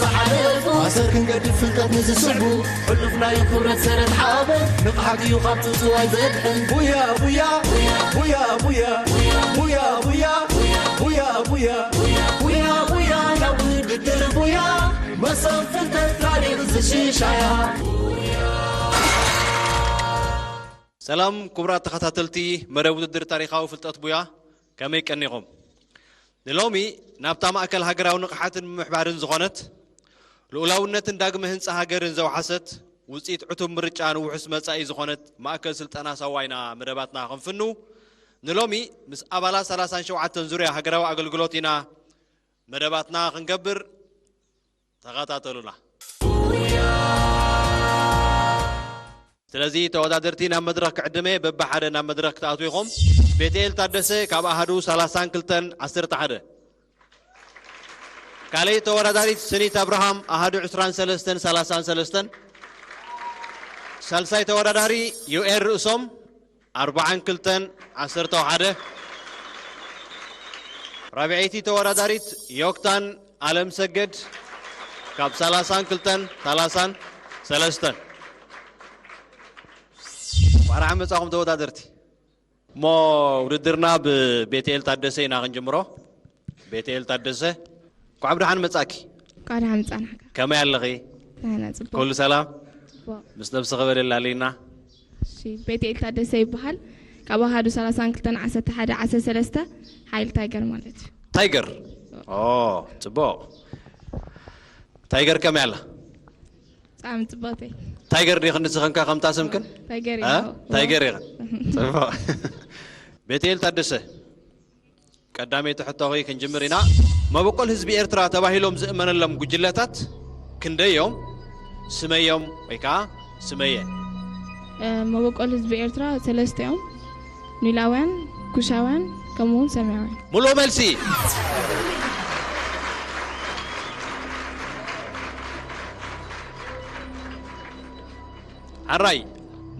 ዝሓለፉ ኣሰር ክንገድፍ ፍልጠት ንዝስዕቡ ሕሉፍ ናይ ክብረት ሰረት ሓበን ንቕሓት እዩ ካብ ጽዋይ ዘድሕን። ቡያ ቡያ ቡያ ቡያ ቡያ ቡያ ቡያ ቡያ ቡያ ቡያ ናብ ውድድር ቡያ መሶብ ፍልጠት ታሪኽ ዝሽሻያ። ሰላም ክቡራት ተኸታተልቲ መደብ ውድድር ታሪኻዊ ፍልጠት ቡያ፣ ከመይ ቀኒኹም? ንሎሚ ናብታ ማእከል ሃገራዊ ንቕሓትን ምምሕባርን ዝኾነት፣ ልኡላውነትን ዳግመ ህንጻ ሃገርን ዘውሓሰት፣ ውጽኢት ዕቱብ ምርጫን ውሑስ መጻኢ ዝኾነት ማእከል ስልጠና ሳዋ ኢና መደባትና ክንፍኑ። ንሎሚ ምስ ኣባላት ሰላሳን ሸውዓተን ዙርያ ሃገራዊ ኣገልግሎት ኢና መደባትና ክንገብር። ተኸታተሉና። ስለዚ ተወዳደርቲ ናብ መድረኽ ክዕድመ በብሓደ ናብ መድረኽ ክትኣትዉ ኢኹም። ቤትኤል ታደሰ ካብ ኣሃዱ ሰላሳን ክልተን ዓሰርተ ሓደ። ካልኣይቲ ተወዳዳሪት ስኒት ኣብርሃም ኣሃዱ ዕስራን ሰለስተን ሰላሳን ሰለስተን። ሳልሳይ ተወዳዳሪ ዮኤል ርእሶም ኣርባዓን ክልተን ዓሰርተ ሓደ። ራብዐይቲ ተወዳዳሪት ዮክታን ኣለም ሰገድ ካብ ሰላሳን ክልተን ሰላሳን ሰለስተን። እንኳዕ ደሓን መጻኹም ተወዳደርቲ። እሞ ውድድርና ብቤትኤል ታደሰ ኢና ክንጅምሮ። ቤትኤል ታደሰ፣ እንኳዕ ብደሓን መጻኪ። እንኳዕ ደሓን ጸናሕካ። ከመይ ኣለኺ? ደህና፣ ጽቡቕ። ኩሉ ሰላም? ጽቡቕ። ምስ ነብስኺ በልልና ኣሊና። እሺ፣ ቤትኤል ታደሰ ይበሃል። ካብ ኣሃዱ ሰላሳን ክልተን ዓሰርተ ሓደ ዓሰርተ ሰለስተ ሓይል ታይገር ማለት እዩ። ታይገር? ኦ፣ ጽቡቕ። ታይገር ከመይ ኣላ? ብጣዕሚ ጽብቕቲ። ታይገር ዲኺ ንስኽንከ ከምታ ስምክን? ታይገር እ? እየ። ታይገር ኢኽን። ጽቡቕ። ቤትኤል ታደሰ፣ ቀዳመይቲ ሕቶኺ ክንጅምር ኢና። መበቆል ህዝቢ ኤርትራ ተባሂሎም ዝእመነሎም ጉጅለታት ክንደይ እዮም? ስመዮም ወይ ከዓ ስመየ። እ፣ መበቆል ህዝቢ ኤርትራ ሰለስተ እዮም። ኒላውያን፣ ኩሻውያን፣ ከምኡ እውን ሰማያውያን። ሙሉእ መልሲ። ሕራይ፣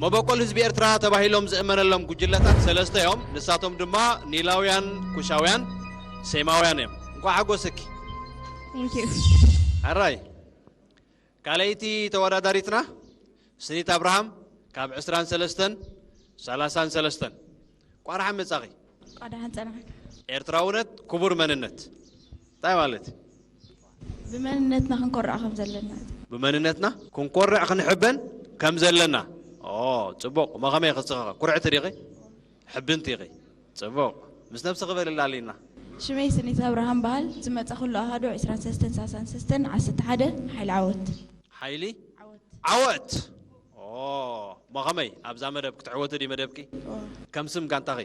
መበቆል ህዝቢ ኤርትራ ተባሂሎም ዝእመነሎም ጉጅለታት ሰለስተ እዮም። ንሳቶም ድማ ኒላውያን፣ ኩሻውያን፣ ሴማውያን እዮም። እንኳዕ ሓጎሰኪ። Thank you። ሕራይ፣ ካልኣይቲ ተወዳዳሪትና ስኒት ኣብርሃም ካብ ዕስራን ሰለስተን ሰላሳን ሰለስተን። እንኳዕ ደሓን መጻኺ። እንኳዕ ደሓን ጸናሕካ። ኤርትራውነት ክቡር መንነት። እንታይ ማለት? ብመንነትና ክንኮርዕ ከም ዘለና። ብመንነትና ክንኮርዕ ክንሕበን ከም ዘለና። ኦ፣ ጽቡቕ። እሞ ከመይ ክስኻ? ኩርዕቲ ዲኺ? ሕብንቲ ኢኺ? ጽቡቕ። ምስ ነብስኺ በልላ ኣሊና። ሽመይ ስኒት ኣብርሃም በሃል። ዝመጻኹሉ ኣሃዱ ዕስራን ሰለስተን ሰላሳን ሰለስተን ዓሰርተ ሓደ ሓይሊ ዓወት። ሓይሊ? ዓወት። ዓወት። ኦ፣ እሞ ከመይ ኣብዛ መደብ ክትዕወቲ ድዩ መደብኪ? ኦ። ከም ስም ጋንታኺ?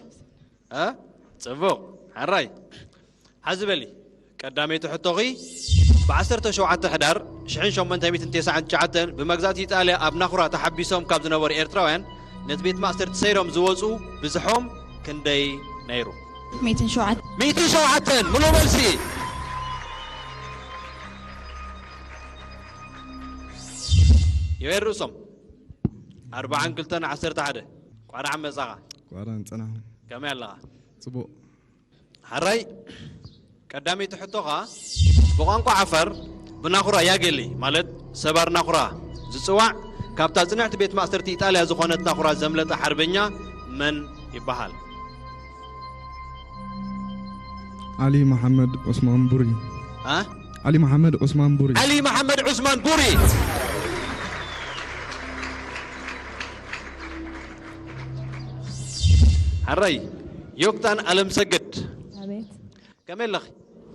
እ? ጽቡቕ። ሕራይ። ሓዚ በሊ። ቀዳመይቲ ሕቶኺ፣ ብ ዓሰርተ ሸውዓተ ሕዳር ሽሕን ሸሞንተ ሚእትን ተስዓን ትሽዓተን ብመግዛእቲ ኢጣልያ ኣብ ናኹራ ተሓቢሶም ካብ ዝነበሩ ኤርትራውያን ነቲ ቤት ማእሰርቲ ሰይሮም ዝወጹ ብዝሖም ክንደይ ነይሩ? ሚእትን ሸውዓተ። ሚእትን ሸውዓተን፣ ምሉእ መልሲ። ዮኤል ርእሶም፣ ኣርባዓን ክልተን ዓሰርተ ሓደ። እንኳዕ ደሓን መጻኻ። እንኳዕ ደሓን ጸናሕኩም። ከመይ ኣለኻ? ጽቡቕ። ሕራይ፣ ቀዳመይቲ ሕቶኻ፣ ብቋንቋ ዓፋር ብናኹራ ያገሊ፣ ማለት ሰባር ናኹራ ዝጽዋዕ፣ ካብታ ጽንዕቲ ቤት ማእሰርቲ ኢጣልያ ዝኾነት ናኹራ ዘምለጠ ሓርበኛ መን ይበሃል? ዓሊ መሓመድ ዑስማን ቡሪ። አ? ዓሊ መሓመድ ዑስማን ቡሪ። ዓሊ መሓመድ ዑስማን ቡሪ። ሕራይ፣ ዮክታን ኣለምሰገድ። ኣቤት። ከመይ ኣለኺ?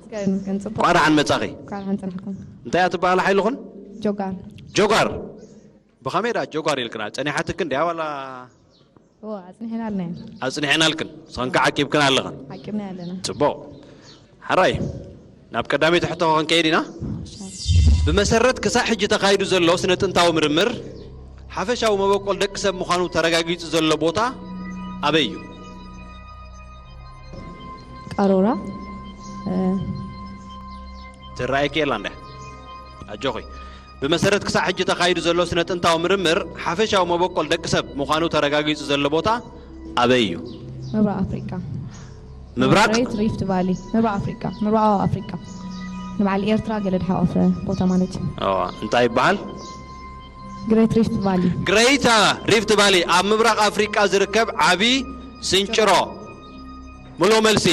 እስከ ንመስገን ጽቡቕ። እንኳዕ ደሓን መጻኺ። እንኳዕ ደሓን ጸናሕኩም። እንታይ እያ ትበሃል ሓይልኹን? ጆጋር። ጆጋር። ብኸመይ ደኣ ጆጋር ኢልክና? ጸኒሓትክን ድያ ዋላ? እዎ፣ ኣጽኒሕና ኣለና። ኣጽኒሕናልክን። ንስኽን ከ ዓቂብክን ኣለኽን? ዓቂብና ኣለና። ጽቡቕ። ሕራይ፣ ናብ ቀዳመይቲ ሕቶ ክንከይድ ኢና። እሺ። ብመሰረት ክሳዕ ሕጂ ተኻይዱ ዘሎ ስነ ጥንታዊ ምርምር፣ ሓፈሻዊ መበቆል ደቂ ሰብ ምዃኑ ተረጋጊጹ ዘሎ ቦታ ኣበይ እዩ? ቃሮራ፣ እ፣ ትረኣየኪ የላ እንድያ? ኣጆኺ። ብመሰረት ክሳዕ ሕጂ ተኻይዱ ዘሎ ስነ ጥንታዊ ምርምር፣ ሓፈሻዊ መበቆል ደቂ ሰብ ምዃኑ ተረጋጊጹ ዘሎ ቦታ ኣበይ እዩ? ምብራቕ ኣፍሪቃ። ምብራቕ? ግሬት ሪፍት ቫሊ። ምብራቕ ኣፍሪቃ። ምብራቓዊ ኣፍሪቃ። በዓል ኤርትራ ገለ ዝሓቆፈ ቦታ ማለት እዩ። እዋ እንታይ ይበሃል? ግሬት ሪፍት ቫሊ። ግሬተር ሪፍት ቫሊ ኣብ ምብራቕ ኣፍሪቃ ዝርከብ ዓቢ ስንጭሮ። ምሉእ መልሲ።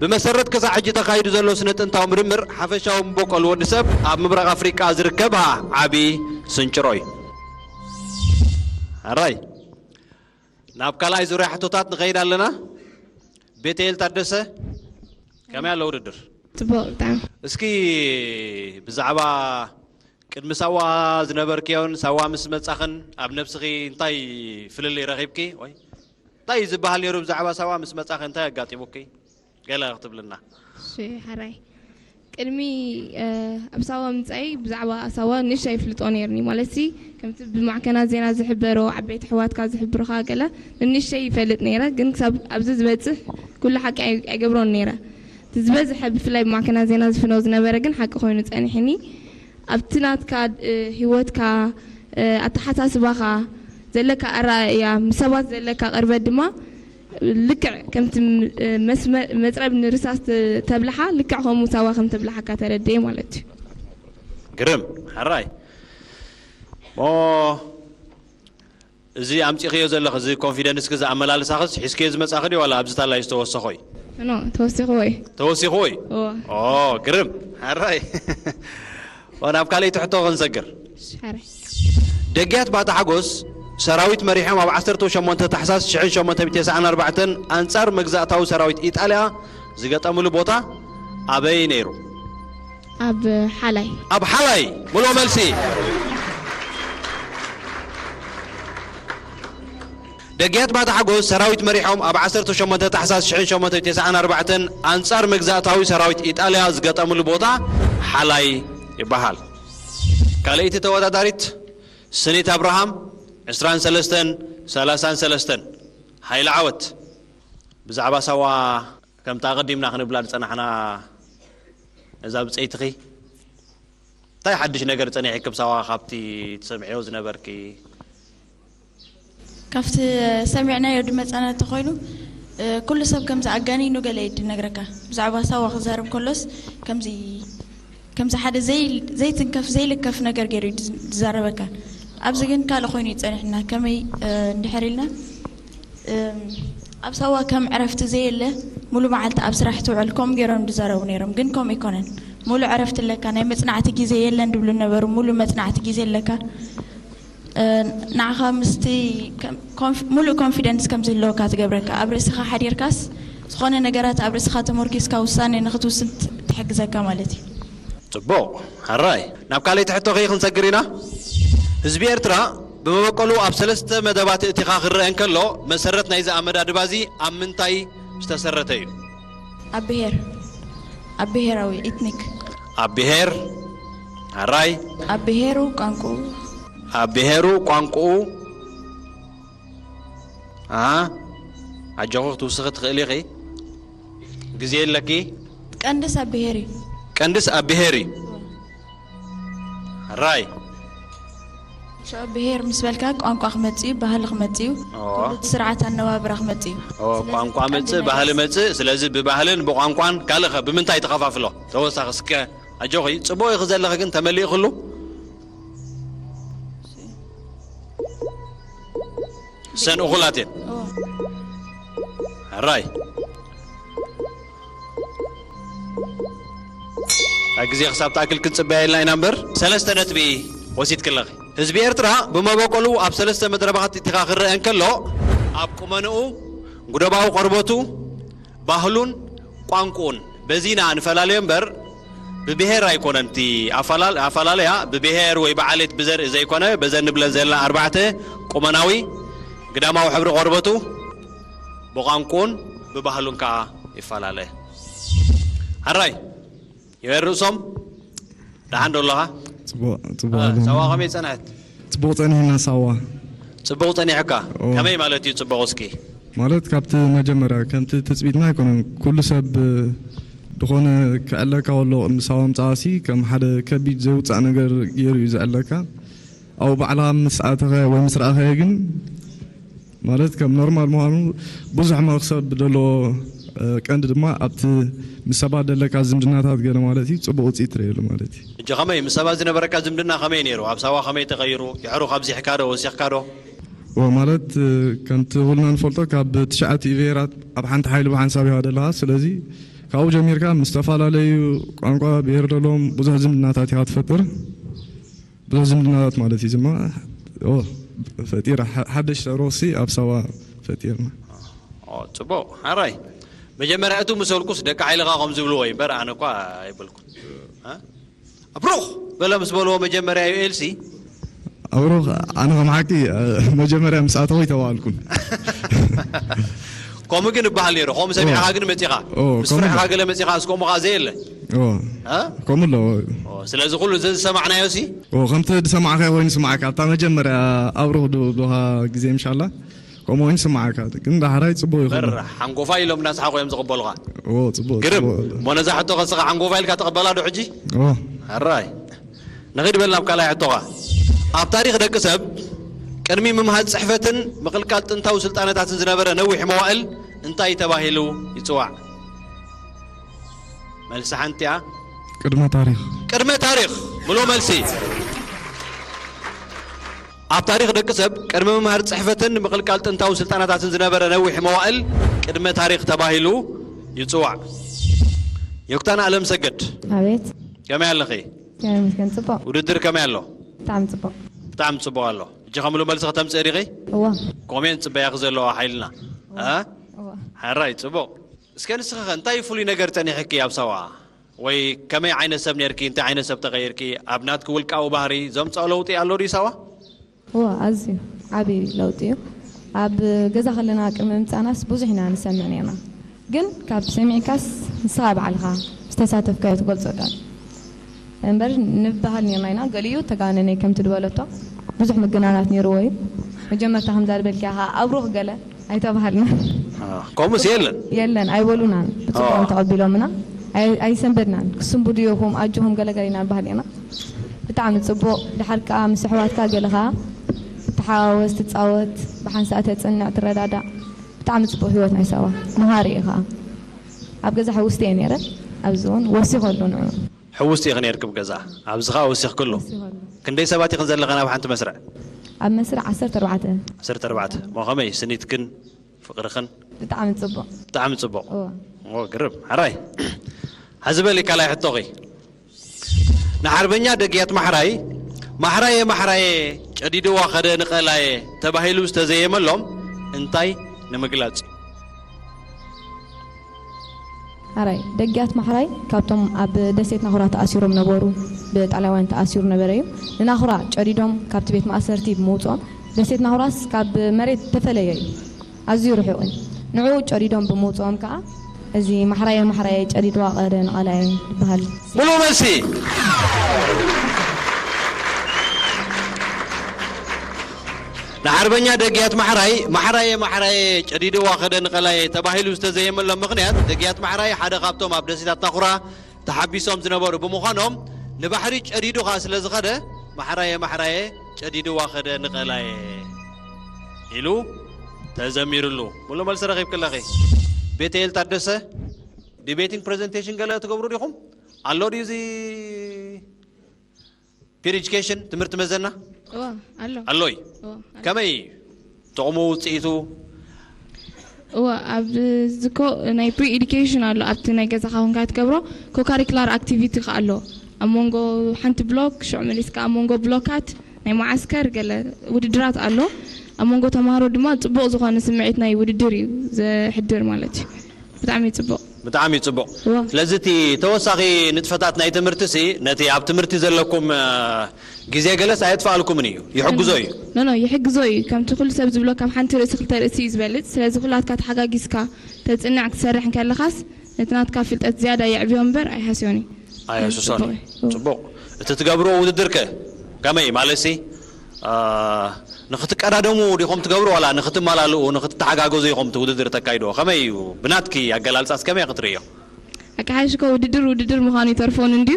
ብመሰረት ክሳዕ ሕጂ ተኻይዱ ዘሎ ስነ ጥንታዊ ምርምር ሓፈሻዊ መበቆል ወዲ ሰብ ኣብ ምብራቕ ኣፍሪቃ ዝርከብ ዓቢ ስንጭሮ እዩ። ኣራይ ናብ ካልኣይ ዙርያ ሕቶታት ንኸይድ ኣለና። ቤተኤል ታደሰ ከመይ ኣሎ ውድድር? ጽቡቅ ብጣዕሚ። እስኪ ብዛዕባ ቅድሚ ሳዋ ዝነበርክዮን ሳዋ ምስ መጻኽን ኣብ ነብስኺ እንታይ ፍልልይ ረኺብኪ? ወይ እንታይ እዩ ዝበሃል ነይሩ ብዛዕባ ሳዋ ምስ መጻኺ እንታይ ኣጋጢሙኪ? ገለ ክትብልና። እሺ ሓራይ ቅድሚ ኣብ ሳዋ ምምጻይ ብዛዕባ ሳዋ ንእሽተይ ይፍልጦ ነይርኒ ማለት ሲ ከምቲ ብማዕከናት ዜና ዝሕበሮ ዓበይቲ ኣሕዋትካ ዝሕብሩኻ ገለ ንንእሽተይ ይፈልጥ ነይረ ግን ክሳብ ኣብዚ ዝበጽሕ ኩሉ ሓቂ ኣይገብሮን ነይረ እቲ ዝበዝሐ ብፍላይ ብማዕከናት ዜና ዝፍነው ዝነበረ ግን ሓቂ ኮይኑ ጸኒሕኒ ኣብቲ ናትካ ህይወትካ ኣተሓሳስባኻ ዘለካ ኣረኣእያ ምስ ሰባት ዘለካ ቅርበት ድማ ልክዕ ከምቲ መፅረብ ንርሳስ ተብልሓ ልክዕ ከምኡ ሳዋ ከም ተብልሓካ ተረድኤ ማለት እዩ። ግርም ሓራይ ሞ እዚ ኣምፂኽዮ ዘለኽ እዚ ኮንፊደንስ ክዚ ኣመላልሳኽስ ሒዝክዮ ዝመፃኽን እዩ ዋላ ኣብዚ ታላይ ዝተወሰኾ እዩ? ኖ ተወሲኽዎ እዩ። ተወሲኽዎ እዩ? እዎ። ኦ ግርም ሓራይ ናብ ካልኣይቲ ሕቶ ክንሰግር። ሓራይ ደጊያት ባታ ሓጎስ ሰራዊት መሪሖም ኣብ ዓሰርተ ሸሞንተ ታሕሳስ ሽሕን ሸሞንተ ሚእትን ተስዓን ኣርባዕተን ኣንጻር መግዛእታዊ ሰራዊት ኢጣልያ ዝገጠምሉ ቦታ ኣበይ ነይሩ? ኣብ ሓላይ ኣብ ሓላይ። ምሉእ መልሲ። ደጊያት ባታ ሓጎስ ሰራዊት መሪሖም ኣብ ዓሰርተ ሸሞንተ ታሕሳስ ሽሕን ሸሞንተ ሚእትን ተስዓን ኣርባዕተን ኣንጻር መግዛእታዊ ሰራዊት ኢጣልያ ዝገጠምሉ ቦታ ሓላይ ይበሃል። ካልኣይቲ ተወዳዳሪት ስኒት ኣብርሃም ዕስራን ሰለስተን ሰላሳን ሰለስተን። ሃይለ ዓወት። ብዛዕባ ሳዋ ከምታ ኣቐዲምና ክንብላ ዝጸናሕና እዛ ብጸይትኺ እንታይ ሓድሽ ነገር ጸኒሕኪ ብሳዋ ካብቲ ትሰምዕዮ ዝነበርኪ? ካብቲ ሰሚዕናዮ ዝመጸና እንተኾይኑ ኩሉ ሰብ ከምዚ ኣጋኒኑ ገለ እዩ ዝነግረካ። ብዛዕባ ሳዋ ክዛረብ ከሎስ ከምዚ ከምዚ ሓደ ዘይትንከፍ ዘይልከፍ ነገር ገይሩ እዩ ዝዛረበካ። ኣብዚ ግን ካልእ ኮይኑ እዩ ጸኒሕና። ከመይ እንድሕር ኢልና ኣብ ሳዋ ከም ዕረፍቲ ዘየለ ሙሉ መዓልቲ ኣብ ስራሕ ትውዕል ከምኡ ገይሮም ዝዛረቡ ነይሮም ግን ከምኡ ኣይኮነን። ሙሉ ዕረፍቲ ኣለካ ናይ መጽናዕቲ ግዜ የለን ዝብሉ ነበሩ። ሙሉ መጽናዕቲ ግዜ ኣለካ። ንዓኻ ምስቲ ሙሉእ ኮንፊደንስ ከም ዝህልወካ ትገብረካ ኣብ ርእስኻ ሓዲርካስ ዝኾነ ነገራት ኣብ ርእስኻ ተመርኪስካ ውሳነ ንክትውስን ትሕግዘካ ማለት እዩ። ጽቡቕ። ሕራይ ናብ ካልኣይቲ ሕቶ ከይ ክንሰግር ኢና። ህዝቢ ኤርትራ ብመበቆሉ ኣብ ሰለስተ መደባት እቲኻ ክረአ እንከሎ መሰረት ናይዚ ኣመዳድባ እዚ ኣብ ምንታይ ዝተሰረተ እዩ? ኣብ ብሄር ኣብ ብሄራዊ ኢትኒክ ኣብ ብሄር። ሕራይ ኣብ ብሄሩ ቋንቁኡ ኣብ ብሄሩ ቋንቁኡ። ኣሃ ኣጆኺ ክትውስኺ ትኽእሊ ኢኺ። ግዜ ኣለኪ። ቀንድስ ኣብ ብሄር እዩ። ቀንድስ ኣብ ብሄር እዩ። ራይ ሸኦ ብሄር ምስ በልካ ቋንቋ ክመጽእ እዩ፣ ባህሊ ክመጽእ እዩ፣ ኦ። ኩሉ እቲ ስርዓት ኣነባብራ ክመጽእ እዩ። ኦ፣ ስለዚ ቋንቋ ቀንዲ መጽእ፣ ነገር ባህሊ መጽእ። ስለዚ ብባህልን ብቋንቋን ካልእ ኸ ብምንታይ ትኸፋፍሎ? ተወሳኺ እስከ ኣጆኺ፣ ጽቡቕ ኢኺ ዘለኺ ግን ተመሊእኽሉ። ሰን እኹላት እየን። ኦ። ሕራይ ኣብ ግዜ ክሳብ ትኣክል ክንጽበያ ኢልና ኢና እምበር ሰለስተ ነጥቢ ወሲድክለኺ። ህዝቢ ኤርትራ ብመበቆሉ ኣብ ሰለስተ መድረባኻት እቲኻ ክረአ እንከሎ ኣብ ቁመንኡ፣ ጉደባዊ ቆርበቱ፣ ባህሉን ቋንቁኡን በዚ ኢና ንፈላለዮ እምበር ብብሄር ኣይኮነን እቲ ኣፈላለያ ብብሄር ወይ ብዓሌት ብዘርኢ ዘይኮነ በዘን ንብለን ዘለና ኣርባዕተ ቁመናዊ ግዳማዊ ሕብሪ ቆርበቱ ብቋንቁኡን ብባህሉን ከዓ ይፈላለ። ሕራይ ይበል ርእሶም ደሓን ዶ ኣለኻ? ጽቡቕ ኣለ። ሳዋ ከመይ ጸንሐት? ጽቡቕ ጸኒሕና ሳዋ። ጽቡቕ ጸኒሕካ? ከመይ ማለት እዩ ጽቡቕ እስኪ? ማለት ካብቲ መጀመርያ ከምቲ ትጽቢትና ኣይኮነን። ኩሉ ሰብ ዝኾነ ክዕለካ ከሎ ቅድሚ ሳዋ ምጽኣሲ ከም ሓደ ከቢድ ዘይውጻእ ነገር ገይሩ እዩ ዝዕለካ። ኣብኡ ባዕልኻ ምስ ኣተኸ ወይ ምስ ረኣኸዮ ግን ማለት ከም ኖርማል ምዃኑ ብዙሕ መኽሰብ ዘለዎ ቀንዲ ድማ ኣብቲ ምስ ሰባት ዘለካ ዝምድናታት ገለ ማለት እዩ ጽቡቕ ውፅኢት ትረየሉ ማለት እዩ። እጂ ከመይ ምስ ሰባት ዝነበረካ ዝምድና ከመይ ነይሩ? ኣብ ሳዋ ከመይ ተቐይሩ? ድሕሩ ካብዚሕካ ዶ ወሲኽካ ዶ? ማለት ከምቲ ኩልና ንፈልጦ ካብ ትሽዓቲ ብሄራት ኣብ ሓንቲ ሓይሊ ብሓንሳብ ኢኻ ዘለኻ። ስለዚ ካብኡ ጀሚርካ ምስ ዝተፈላለዩ ቋንቋ ብሄር ዘለዎም ብዙሕ ዝምድናታት ኢኻ ትፈጥር። ብዙሕ ዝምድናታት ማለት እዩ ድማ ፈጢር ሓደሽ ሮክሲ ኣብ ሳዋ ፈጢርና። ጽቡቕ ሓራይ። መጀመርያ እቱ ምሰልኩስ ደቂ ሓይልኻ ከም ዝብልዎ እዩ እምበር ኣነ እኳ ኣይበልኩን። ኣብሩኽ በለ ምስ በልዎ መጀመርያ እዩ ኤልሲ። ኣብሩኽ ኣነ ከም ሓቂ መጀመርያ ምስ ኣተኹ ይተባልኩን። ከምኡ ግን እበሃል ነይሩ። ከምኡ ሰሚዕኻ ግን መፂኻ ምስ ፍርሕኻ ገለ መፂኻ እስከምኡ ከዓ ዘየለ። ከምኡ ኣሎ። ስለዚ ኩሉ እዚ ዝሰማዕናዮ ሲ ከምቲ ዝሰማዕካ ኮይኑ ስማዕካ ኣብታ መጀመርያ ኣብሩኽ ድብሉኻ ግዜ ምሻላ ከምኡ ኮይኑ ስማዕካ ግን ዳሕራይ ፅቡቅ ይኹን። ሓንጎፋ ኢሎም እናስሓቁ እዮም ዝቕበሉኻ። ግርም እሞ ነዛ ሕቶ ከስኻ ሓንጎፋ ኢልካ ተቐበላ ዶ ሕጂ? ሕራይ ንኺድ በል ናብ ካልኣይ ሕቶኻ። ኣብ ታሪኽ ደቂ ሰብ ቅድሚ ምምሃዝ ጽሕፈትን ምቕልቃል ጥንታዊ ስልጣነታትን ዝነበረ ነዊሕ መዋእል እንታይ ተባሂሉ ይጽዋዕ? መልሲ ሓንቲ እያ። ቅድመ ታሪኽ። ቅድመ ታሪኽ ምሉእ መልሲ። ኣብ ታሪኽ ደቂ ሰብ ቅድሚ ምምሃር ጽሕፈትን ምቕልቃል ጥንታዊ ስልጣነታትን ዝነበረ ነዊሕ መዋእል ቅድመ ታሪኽ ተባሂሉ ይጽዋዕ። ዮክታና ኣለም ሰገድ። ኣቤት። ከመይ ኣለኺ? ከመይ መስገን ጽቡቕ። ውድድር ከመይ ኣሎ? ብጣዕሚ ጽቡቕ። ብጣዕሚ ጽቡቕ ኣሎ። እጂ ከምሉ መልሲ ከተምጽእ ዲኺ? እወ። ኮሜንት ጽበያኺ ዘለዋ ሓይልና። እወ። እ? እወ። ሓራይ ጽቡቕ። እስከ ንስኺ ኸ እንታይ ፍሉይ ነገር ጸኒሕኪ ኣብ ሳዋ? ወይ ከመይ ዓይነት ሰብ ነርኪ? እንታይ ዓይነት ሰብ ተቐይርኪ? ኣብ ናትኪ ውልቃዊ ባህሪ ዘምጽኦ ለውጢ ኣሎ ድዩ ሳዋ? እወ፣ ኣዝዩ ዓቢ ለውጢ እዩ። ኣብ ገዛ ከለና ቅድሚ ምምጻእናስ ብዙሕ ኢና ንሰምዕ ነርና። ግን ካብ ሰሚዕካስ ንስኻ ባዕልኻ ዝተሳተፍካዮ ትገልጾ ቃል እምበር ንበሃል ነርና ኢና። ገሊኡ ተጋነነ ከምቲ ዝበለቶ ብዙሕ ምግናናት ነርዎ እዩ። መጀመርታ ከምዛ ዝበልክያ ኸኣ ኣብሩኽ ገለ ኣይተባሃልናን። ከምኡስ የለን። የለን ኣይበሉናን። ብጽቡቕ እዮም ተቐቢሎምና። ኣይ-፣ ኣይሰንበድናን። ክስንብዱ ኢኹም፣ ኣጆኹም ገለ ገለ ኢና ንበሃል ኢና። ብጣዕሚ ጽቡቕ። ድሓር ከኣ ምስ ኣሕዋትካ ገለ ከኣ ትሓዋወስ፣ ትጻወት፣ ብሓንሳእ ተጽንዕ፣ ትረዳዳእ። ብጣዕሚ ጽቡቕ ህይወት ናይ ሳዋ። መሃሪ እዩ ከኣ። ኣብ ገዛ ሕውስቲ እየ ነይረ። ኣብዚ እውን ወሲኸሉ ንዕኡ። ሕውስቲ ኢኺ ነይርኪ ኣብ ገዛ? ኣብዚ ከኣ ወሲኽክሉ። ወሲኸሉ። ክንደይ ሰባት ኢኽን ዘለኽን ኣብ ሓንቲ መስርዕ? ኣብ መስርዕ ዓሰርተ ኣርባዕተ። ዓሰርተ ኣርባዕተ። እሞ ከመይ ስኒትክን ፍቕርኽን? ብጣዕሚ ጽቡቕ። ብጣዕሚ ጽቡቕ። እወ። እወ፣ ግርም። ሕራይ። ሕዚ በሊ ካልኣይ ሕቶኺ። ንሓርበኛ ደግያት ማሕራይ፣ ማሕራየ ማሕራየ ጨዲድዋ ኸደ ንቐላየ ተባሂሉ ዝተዘየመሎም እንታይ ንምግላጽ እዩ? ኣራይ፣ ደግያት ማሕራይ ካብቶም ኣብ ደሴት ናኹራ ተኣሲሮም ነበሩ፣ ብጣልያውያን ተኣሲሩ ነበረ እዩ። ንናኹራ ጨዲዶም ካብቲ ቤት ማእሰርቲ ብምውጽኦም፣ ደሴት ናኹራስ ካብ መሬት ተፈለየ እዩ። ኣዝዩ ርሑቕ እዩ። ንዕኡ ጨዲዶም ብምውጽኦም ከኣ፣ እዚ ማሕራየ ማሕራየ ጨዲድዋ ቐደ ንቐላየ ይበሃል። ሙሉእ መልሲ። ንሓርበኛ ደግያት ማሕራይ፣ ማሕራየ ማሕራየ ጨዲድዋ ኸደ ንቐላየ ተባሂሉ ዝተዘየመሎም ምኽንያት፣ ደግያት ማሕራይ ሓደ ካብቶም ኣብ ደሴታት ናኹራ ተሓቢሶም ዝነበሩ ብምዃኖም፣ ንባሕሪ ጨዲዱ ኸኣ ስለ ዝኸደ፣ ማሕራየ ማሕራየ ጨዲድዋ ኸደ ንቐላየ ኢሉ ተዘሚሩሉ። ሙሉእ መልሲ ረኺብኪ ኣለኺ። ቤተኤል ታደሰ፣ ዲቤቲንግ ፕሬዘንቴሽን ገለ ትገብሩ ዲኹም? ኣሎ ድዩ እዚ ፒር ኤጁኬሽን ትምህርቲ መዘና? እወ፣ ኣሎ። ኣሎ እዩ። እወ፣ ኣሎ። ከመይ እዩ ጥቕሙ፣ ውጽኢቱ? እወ፣ ኣብ ዝኮ ናይ ፕሪ ኤዱኬሽን ኣሎ፣ ኣብቲ ናይ ገዛኻ ኮንካ ትገብሮ። ኮካሪክላር ኣክቲቪቲ ከኣ ኣሎ። ኣብ መንጎ ሓንቲ ብሎክ፣ ሽዑ መሊስካ ኣብ መንጎ ብሎካት ናይ መዓስከር ገለ ውድድራት ኣሎ። ኣብ መንጎ ተማሃሮ ድማ ጽቡቕ ዝኾነ ስምዒት ናይ ውድድር እዩ ዘሕድር ማለት እዩ። ብጣዕሚ እዩ ጽቡቕ። ብጣዕሚ እዩ ጽቡቕ። እወ። ስለዚ እቲ ተወሳኺ ንጥፈታት ናይ ትምህርቲሲ ነቲ ኣብ ትምህርቲ ዘለኩም፣ እ፣ ግዜ ገለስ ኣየጥፍኣልኩምን እዩ፣ ይሕግዞ እዩ። ኖ፣ ኖ፣ ይሕግዞ እዩ። ከምቲ ኩሉ ሰብ ዝብሎ ካብ ሓንቲ ርእሲ ክልተ ርእሲ እዩ ዝበልጽ። ስለዚ ኩላትካ ተሓጋጊዝካ ተጽንዕ ክትሰርሕ እንከለኻስ ነቲ ናትካ ፍልጠት ዝያዳ የዕብዮ እምበር ኣይሃስዮን እዩ። ኣየሱሶን እዩ። ጽቡቕ እዩ። ጽቡቕ። እቲ ትገብርዎ ውድድር ከ ከመይ? ማለትሲ፣ እ፣ ንኽትቀዳደሙ ዲኹም ትገብሩ ዋላ ንኽትመላልኡ፣ ንኽትተሓጋገዙ ኢኹም እቲ ውድድር ተካይድዎ? ከመይ እዩ? ብናትኪ ኣገላልጻስ ከመይ ክትርእዮ? ኣካሓሽኮ ውድድር ውድድር ምዃኑ ይተርፎን እንድዩ።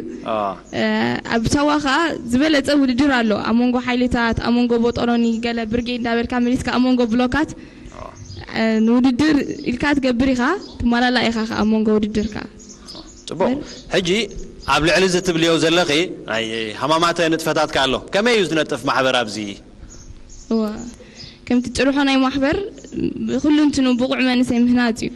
ኣብ ሳዋ ከዓ ዝበለፀ ውድድር ኣሎ ኣብ መንጎ ሓይልታት ኣብ መንጎ ቦጦሎኒ ገለ ብርጌድ እንዳበልካ መሊስካ ኣብ መንጎ ብሎካት ንውድድር ኢልካ ትገብር ኢኻ። ትመላላ ኢኻ ከዓ ኣብ መንጎ ውድድር ከዓ። ፅቡቅ። ሕጂ ኣብ ልዕሊ እዚ ትብልዮ ዘለኺ ናይ ሃማማተ ንጥፈታት ከ ኣሎ። ከመይ እዩ ዝነጥፍ ማሕበር ኣብዚ? እዋ ከምቲ ጭርሖ ናይ ማሕበር ብኩሉ እንትኑ ብቑዕ መንእሰይ ምህናፅ እዩ።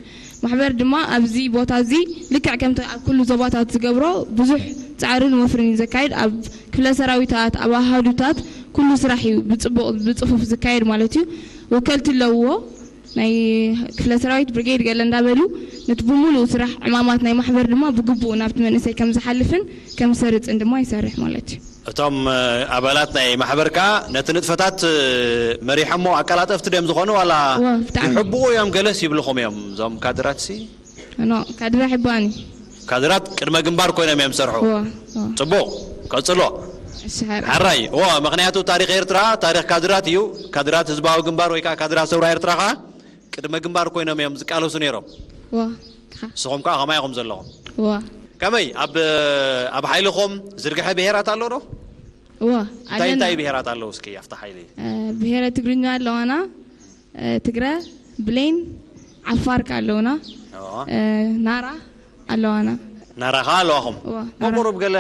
ማሕበር ድማ ኣብዚ ቦታ እዚ ልክዕ ከምቲ ኣብ ኩሉ ዞባታት ዝገብሮ ብዙሕ ፃዕርን ወፍርን እዩ ዘካይድ። ኣብ ክፍለ ሰራዊታት ኣብ ኣሃዱታት ኩሉ ስራሕ እዩ ብፅቡቕ ብፅፉፍ ዝካየድ ማለት እዩ። ወከልቲ ኣለውዎ ናይ ክፍለ ሰራዊት ብርጌድ ገለ እንዳበሉ ነቲ ብምሉእ ስራሕ ዕማማት ናይ ማሕበር ድማ ብግቡእ ናብቲ መንእሰይ ከም ዝሓልፍን ከም ዝሰርፅን ድማ ይሰርሕ ማለት እዩ። እቶም ኣባላት ናይ ማሕበር ከዓ ነቲ ንጥፈታት መሪሖሞ ኣቀላጠፍቲ ድዮም ዝኾኑ ዋላ ይሕብኡ እዮም ገለስ ይብልኹም እዮም እዞም ካድራት ሲ ኖ ካድራ ሕባኒ ካድራት ቅድመ ግንባር ኮይኖም እዮም ዝሰርሑ ፅቡቅ ቀፅሎ ሓራይ እዎ ምክንያቱ ታሪክ ኤርትራ ታሪክ ካድራት እዩ ካድራት ህዝባዊ ግንባር ወይ ከዓ ካድራት ሰውራ ኤርትራ ከዓ ቅድመ ግንባር ኮይኖም እዮም ዝቃለሱ ነይሮም ንስኹም ከዓ ከማይ ኢኹም ዘለኹም ከመይ ኣብ ኣብ ሓይልኹም ዝርግሐ ብሄራት ኣሎ ዶ እንታይ እንታይ ብሄራት ኣለዉ እስኪ ኣብቲ ሓይሊ ብሄረ ትግርኛ ኣለዋና ትግረ ብሌን ዓፋር ከ ኣለውና ናራ ኣለዋና ናራ ከ ኣለዋኹም ቁሩብ ገለ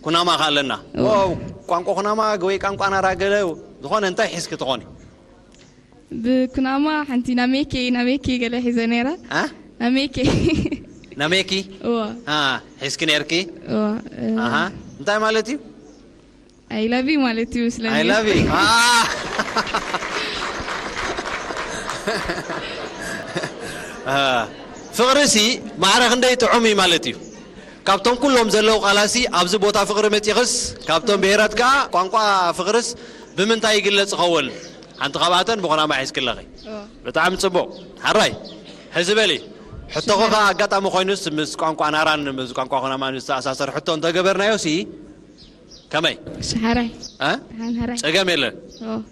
ኩናማ ከ ኣለና ቋንቋ ኩናማ ወይ ቋንቋ ናራ ገለ ዝኾነ እንታይ ሒዝኪ ትኾኒ ብኩናማ ሓንቲ ናሜኬ ናሜኬ ገለ ሒዘ ነይረ ናሜኬ ናሜኪ ሒዝኪ ነርኪ እንታይ ማለት እዩ I love you ማለት እዩ ስለኒ I love you ፍቕሪ ሲ ማዕረ ክንደይ ጥዑም እዩ ማለት እዩ ካብቶም ኩሎም ዘለዉ ቃላሲ ኣብዚ ቦታ ፍቕሪ መፂኽስ ካብቶም ብሄራት ከዓ ቋንቋ ፍቕርስ ብምንታይ ይግለፅ ይኸውን ሓንቲ ካብኣተን ብኹናማ ሒዝክለኺ ብጣዕሚ ፅቡቕ ሓራይ ሕዚ በሊ ሕቶኺ ከዓ ኣጋጣሚ ኮይኑስ ምስ ቋንቋ ናራን ምስ ቋንቋ ኩናማን ዝተኣሳሰር ሕቶ እንተገበርናዮ ሲ ከመይ ሓራይ ጸገም የለን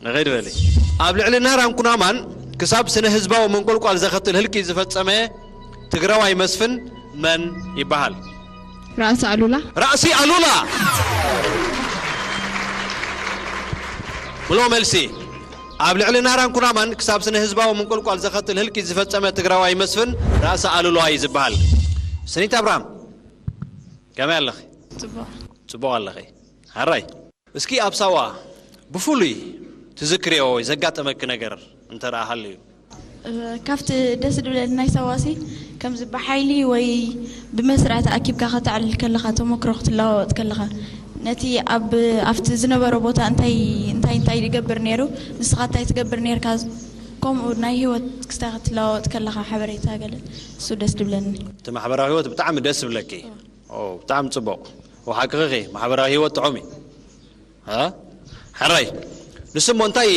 ንኸይድ በሊ ኣብ ልዕሊ ናራን ኩናማን ክሳብ ስነ ህዝባዊ ምንቁልቋል ዘኸትል ህልቂ ዝፈጸመ ትግራዋይ መስፍን መን ይበሃል ራእሲ ኣሉላ ራእሲ ኣሉላ ብሎ መልሲ ኣብ ልዕሊ ናራን ኩናማን ክሳብ ስነ ህዝባዊ ምንቁልቋል ዘኸትል ህልቂ ዝፈጸመ ትግራዋይ መስፍን ራእሲ ኣሉላ እዩ ዝበሃል ስኒት ኣብርሃም ከመይ ኣለኺ ጽቡቕ ኣለኺ ሓራይ እስኪ ኣብ ሳዋ ብፍሉይ ትዝክርዮ ወይ ዘጋጠመኪ ነገር እንተ ደኣ ሃልዩ ካብቲ ደስ ዝብለኒ ናይ ሳዋሲ ከምዚ ብሓይሊ ወይ ብመስርዕ ተኣኪብካ ከተዕልል ከለኻ ተመክሮ ክትለዋወጥ ከለኻ ነቲ ኣብ ኣብቲ ዝነበሮ ቦታ እንታይ እንታይ እንታይ ይገብር ነይሩ ንስኻ እንታይ ትገብር ነርካ ከምኡ ናይ ህይወት ክስታይ ክትለዋወጥ ከለኻ ሓበሬታ ገለ እሱ ደስ ድብለኒ እቲ ማሕበራዊ ህይወት ብጣዕሚ ደስ ዝብለኪ ብጣዕሚ ፅቡቕ ሓቅኺ ማሕበራዊ ህይወት ጥዑም እዩ ሕራይ ንስሞ እንታይ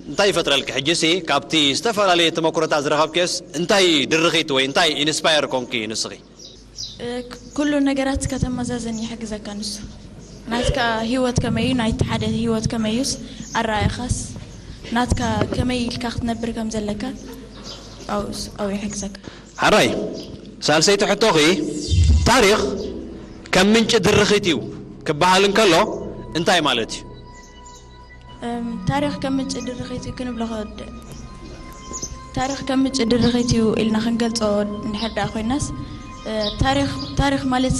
እንታይ ይፈጥረልኪ ሕጂሲ ካብቲ ዝተፈላለየ ተመክሮታት ዝረኸብክዮስ እንታይ ድርኺት ወይ እንታይ ኢንስፓየር ኮንኪ ንስኺ ኩሉ ነገራት ከተመዛዘን ይሕግዘካ ንሱ ናትካ ህይወት ከመዩ ናይቲ ሓደ ህይወት ከመዩስ ኣረኣእኻስ ናትካ ከመይ ኢልካ ክትነብር ከም ዘለካ ኣብኡ ይሕግዘካ ሓራይ ሳልሰይቲ ሕቶኺ ታሪኽ ከም ምንጪ ድርኺት እዩ ክበሃል እንከሎ እንታይ ማለት እዩ ታሪኽ ከም ምንጪ ድርኺት እዩ ክንብሎ ክወድእ ታሪኽ ከም ምንጪ ድርኺት እዩ ኢልና ክንገልጾ እንድሕር ደኣ ኮይናስ ታሪኽ ማለት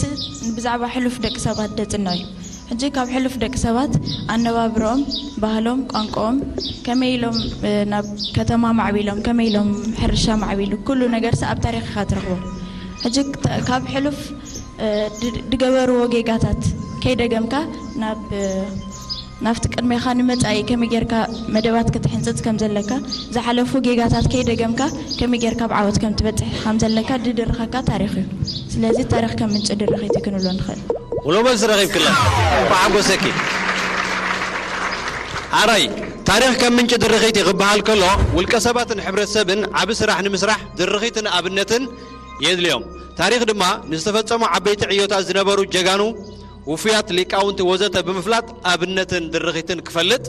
ብዛዕባ ሕሉፍ ደቂ ሰባት ደጽኖ እዩ ሕጂ ካብ ሕሉፍ ደቂ ሰባት ኣነባብርኦም፣ ባህሎም፣ ቋንቋኦም፣ ከመይ ኢሎም ናብ ከተማ ማዕቢሎም፣ ከመይ ኢሎም ሕርሻ ማዕቢሉ፣ ኩሉ ነገርሲ ኣብ ታሪኽ ኢኻ ትረኽቦ። ሕጂ ካብ ሕሉፍ ድገበርዎ ጌጋታት ከይደገምካ ናብ ናብቲ ቅድሜኻ ንመጻኢ ከመይ ጌርካ መደባት ክትሕንጽጽ ከም ዘለካ፣ ዝሓለፉ ጌጋታት ከይደገምካ ከመይ ጌርካ ኣብ ዓወት ከም ትበጽሕ ከም ዘለካ ድድርኸካ ታሪኽ እዩ። ስለዚ ታሪኽ ከም ምንጪ ድርኺት እዩ ክንብሎ ንኽእል። ሙሉእ መልሲ ረኺብኪ ኣለኺ። እንኳዕ ሓጎሰኪ። ሓራይ ታሪኽ ከም ምንጪ ድርኺት እዩ ክበሃል ከሎ ውልቀ ሰባትን ሕብረተሰብን ዓቢ ስራሕ ንምስራሕ ድርኺትን ኣብነትን የድልዮም። ታሪኽ ድማ ንዝተፈጸሙ ዓበይቲ ዕዮታት ዝነበሩ ጀጋኑ፣ ውፉያት ሊቃውንቲ ወዘተ ብምፍላጥ ኣብነትን ድርኺትን ክፈልጥ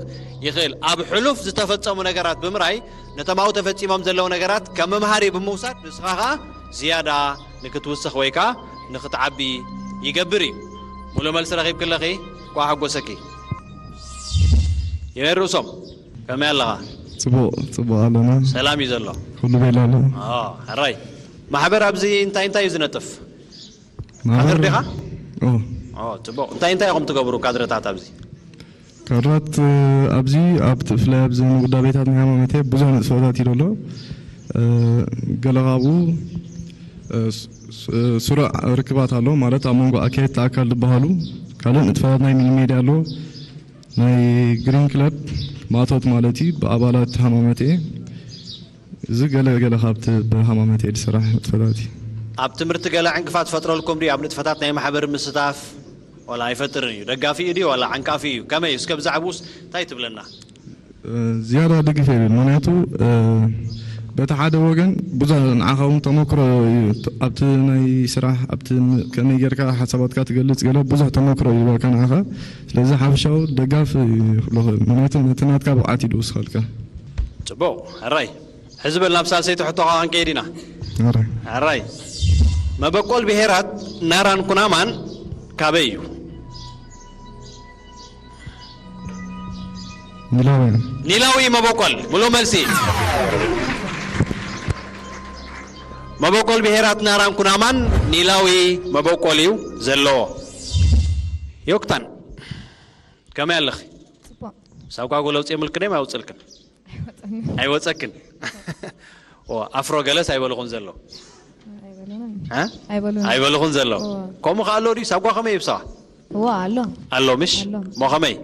ይኽእል። ኣብ ሕሉፍ ዝተፈጸሙ ነገራት ብምርኣይ ነቶም ኣብኡ ተፈጺሞም ዘለዉ ነገራት ከም መምሃሪ ብምውሳድ ንስኻ ኸኣ ዝያዳ ንክትውስኽ ወይ ከኣ ንክትዓቢ ይገብር እዩ። ሙሉእ መልሲ ረኺብኪ ኣለኺ፣ እንቋዕ ሓጎሰኪ። ይበል ርእሶም፣ ከመይ ኣለኻ? ጽቡቕ፣ ጽቡቕ ኣለና። ሰላም እዩ ዘሎ? ኩሉ ቤላ ኣሎ። ኦ፣ ሕራይ። ማሕበር ኣብዚ እንታይ እንታይ እዩ ዝነጥፍ? ማሕበር ካድር ዲኻ? ኦ። ኦ፣ ጽቡቕ። እንታይ እንታይ ኢኹም ትገብሩ ካድረታት ኣብዚ? ካድራት፣ እ፣ ኣብዚ ኣብ ት-፣ ብፍላይ ኣብዚ ንጉዳይ ቤታት ናይ ሃይማኖት ብዙሕ ንጥፈታት እዩ ዘሎ። እ፣ ገለ ካብኡ፣ እ፣ ስ-፣ ስ-፣ እ፣ ስሩዕ ርክባት ኣሎ፣ ማለት ኣብ መንጎ ኣካየድቲ ኣካል ዝበሃሉ ካልእ ንጥፈታት ናይ ሚኒ ሜድያ ኣሎ። ናይ ግሪን ክለብ ማእቶት ማለት እዩ፣ ብኣባላት ሃማመት እየ። እዚ ገለ ገለ ካብቲ ብሃማመት እየ ዝስራሕ ንጥፈታት እዩ። ኣብ ትምህርቲ ገለ ዕንቅፋት ፈጥረልኩም ድዩ? ኣብ ንጥፈታት ናይ ማሕበር ምስታፍ ዋላ ኣይፈጥርን እዩ? ደጋፊ እዩ ድዩ ዋላ ዓንቃፊ እዩ? ከመይ እዩ? እስከ ብዛዕባኡስ እንታይ ትብለና? እ፣ ዝያዳ ድግፍ የብል። ምኽንያቱ፣ እ፣ በቲ ሓደ ወገን ብዙሕ ንዓኻ እውን ተመክሮ እዩ። ኣብቲ ናይ ስራሕ፣ ኣብቲ ም-፣ ከመይ ጌርካ ሓሳባትካ ትገልጽ ገለ ብዙሕ ተመክሮ ይህበካ ንዓኻ። ስለዚ ሓፈሻዊ ደጋፍ እዩ ክብሎ ክእል። ምኽንያቱ ነቲ ናትካ ብቕዓት እዩ ዝውስኸልካ። ጽቡቕ፣ ሕራይ። ሕዚ በል ናብ ሳልሰይቲ ሕቶኻ ክንከይድ ኢና። ሕራይ። ሕራይ። መበቆል ብሄራት ናራን ኩናማን ካበይ እዩ? ኒላውያን። ኒላዊ መበቆል፣ ሙሉእ መልሲ። መበቆል ብሄራት ናራን ኩናማን ኒላዊ መበቆል እዩ ዘለዎ። ዮክታን፣ ከመይ ኣለኺ? ጽቡቕ። ሳጓጎ ለውጺ የምልክን እዮም ኣይወጽልክን? ኣይወጸንን። ኣይወጸክን? ኦ፣ ኣፍሮ ገለስ ኣይበልኹን ዘሎ? ኣይበሉንን። እ? ኣይበሉንን። ኣይበልኹን ዘሎ? እዎ። ከምኡ ከኣ ኣሎ ድዩ? ሳጓ ከመይ ይብሳዋ? እዎ፣ ኣሎ። ኣሎ፣ ምሽ? ኣሎ። እሞ ከመይ?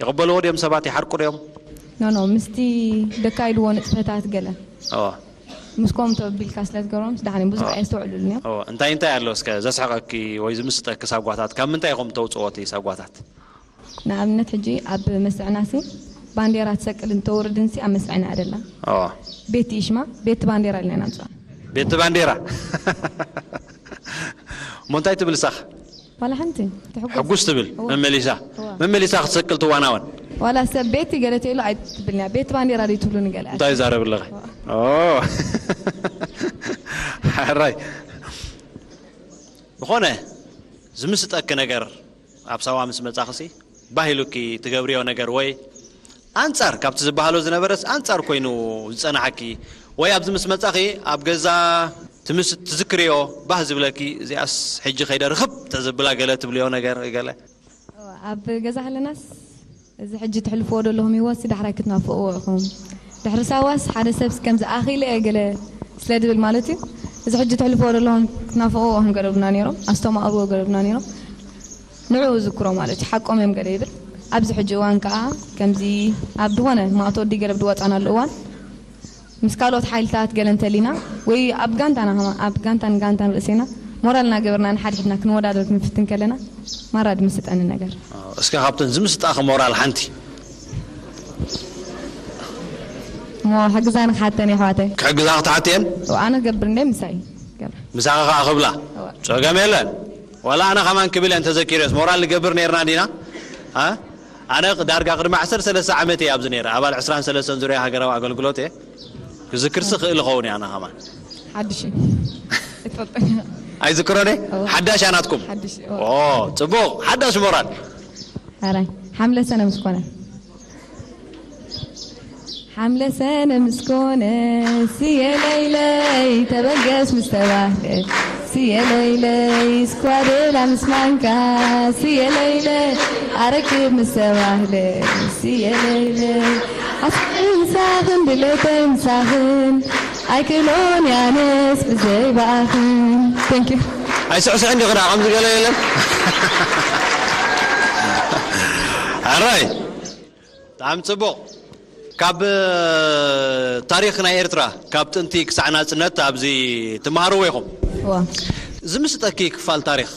ይቕበልዎ ድዮም ሰባት? ይሓርቁ ድዮም? ኖ፣ ኖ፣ ምስቲ ደካይድዎ ንጥፈታት ገለ። እዎ። ምስ ከምኡ ተቢልካ ስለ ትገብሮም፣ ደሓን እዮም፣ ብዙሕ እዎ። ኣየስተውዕሉሉን እዮም። እዎ። እንታይ እንታይ ኣሎ እስከ ዘስሕቐኪ ወይ ዝምስጠኪ ሳጓታት? ካብ ምንታይ ኢኹም ተውጽኦ እቲ ሳጓታት? ንኣብነት፣ ሕጂ ኣብ መስርዕናሲ ባንዴራ ትሰቅልን ተውርድንሲ ኣብ መስርዕና ኣይደላን። እዎ። ቤቲ ይሽማ፣ ቤቲ ባንዴራ ኢልና ኢና ንጽውዓ። ቤቲ ባንዴራ። እሞ እንታይ ትብል ንሳኽ? ዋላ ሓንቲ፣ ትሕጎስ። ሕጉስ ትብል፣ እዎ። መመሊሳ። እዎ። መመሊሳ ክትሰቅል ትዋናወን። ዋላ ሰብ ቤቲ ገለ ተይሉ ኣይትብልን እያ። ቤቲ ባንዴራ ድዩ ትብሉኒ ገለ? እንታይ ይዛረብ ኣለኸ? እዎ። ኦ። ሕራይ። ዝኾነ ዝምስጠኪ ነገር ኣብ ሳዋ ምስ መጻኽሲ፣ ባህ ኢሉኪ ትገብርዮ ነገር ወይ ኣንጻር ካብቲ ዝበሃሎ ዝነበረስ ኣንጻር ኮይኑ ዝጸናሓኪ ወይ ኣብዚ ምስ መጻኺ ኣብ ገዛ ትምስ-፣ ትዝክርዮ ባህ ዝብለኪ፣ እዚኣስ ሕጂ ከይደ ርኽብ ተዘብላ ገለ ትብልዮ ነገር ገለ? ኣብ ገዛ ከለናስ እዚ ሕጂ ትሕልፍዎ ዘለኹም ህይወትሲ ዳሕራይ ክትናፍቕዎ ኢኹም። ድሕሪ ሳዋስ ሓደ ሰብስ ከምዚ ኣኺለ እየ ገለ ስለ ድብል ማለት እዩ። እዚ ሕጂ ትሕልፍዎ ዘለኹም ክትናፍቕዎ ኢኹም ገለ ብሉና ነይሮም፣ ኣስተማቕርዎ ገለ ብሉና ነይሮም። ንዕኡ ዝክሮ ማለት እዩ፣ ሓቆም እዮም ገለ ይብል። ኣብዚ ሕጂ እዋን ከኣ ከምዚ ኣብ ዝኾነ ማእቶት ድዩ ገለ ብድወጻናሉ እዋን ምስ ካልኦት ሓይልታት ገለ እንተሊና ወይ ኣብ ጋንታና ከማ-፣ ኣብ ጋንታን ጋንታን ርእሴና ሞራል እናገበርና ንሓድሕድና ክንወዳደር ክንፍትን ከለና ማራ ድምስጠኒ ነገር። እስከ ካብተን ዝምስጣኺ ሞራል ሓንቲ። እሞ ሕግዛ ንክሓተን የሕዋተይ። ክሕግዛ ክትሓትየን? ኣነ ገብር እንደ ምሳይ ገብር። ምሳኻ ከኣ ክብላ? እወ። ጸገም የለን። ዋላ ኣነ ከማን ክብል እየ እንተዘኪረስ ሞራል ንገብር ነይርና ዲና? ኣ? ኣነ ዳርጋ ቅድሚ ዓሰርተ ሰለስተ ዓመት እየ ኣብዚ ነይረ። ኣባል ዕስራን ሰለስተን ዙርያ ሃገራዊ ኣገልግሎት እየ። ክዝክርሲ ክእል እኸውን እየ ኣነ ከማን። ሓድሽ እዩ። ኣይትፈልጦን ኢኻ። ኣይዝክሮን እየ? እወ። ሓዳሽ እያ ናትኩም? ሓድሽ፣ እወ። ኦ፣ ጽቡቕ። ሓዳሽ ሞራል። ኣራይ፣ ሓምለ ሰነ ምስ ኮነ። ሓምለ ሰነ ምስ ኮነ፣ ስየ ለይለይ ተበገስ ምስ ተባህለ፣ ስየ ለይለይ ስኳደላ ምስ ማንካ፣ ስየ ለይለይ ኣረክብ ምስ ተባህለ፣ ስየ ለይለይ ሓሳብ ምሳኽን ድሌተይ ምሳኽን፣ ኣይክእሎን ያነስ ብዘይ ብኣኽን። Thank you። ኣይስዕስዕን ዲኹ ደኣ ከምዚ ገለ የለን። ኣራይ። ብጣዕሚ ጽቡቕ። ካብ ታሪኽ ናይ ኤርትራ፣ ካብ ጥንቲ ክሳዕ ናጽነት ኣብዚ ትመሃርዎ ኢኹም። እዋ። ዝምስጠኪ ክፋል ታሪኽ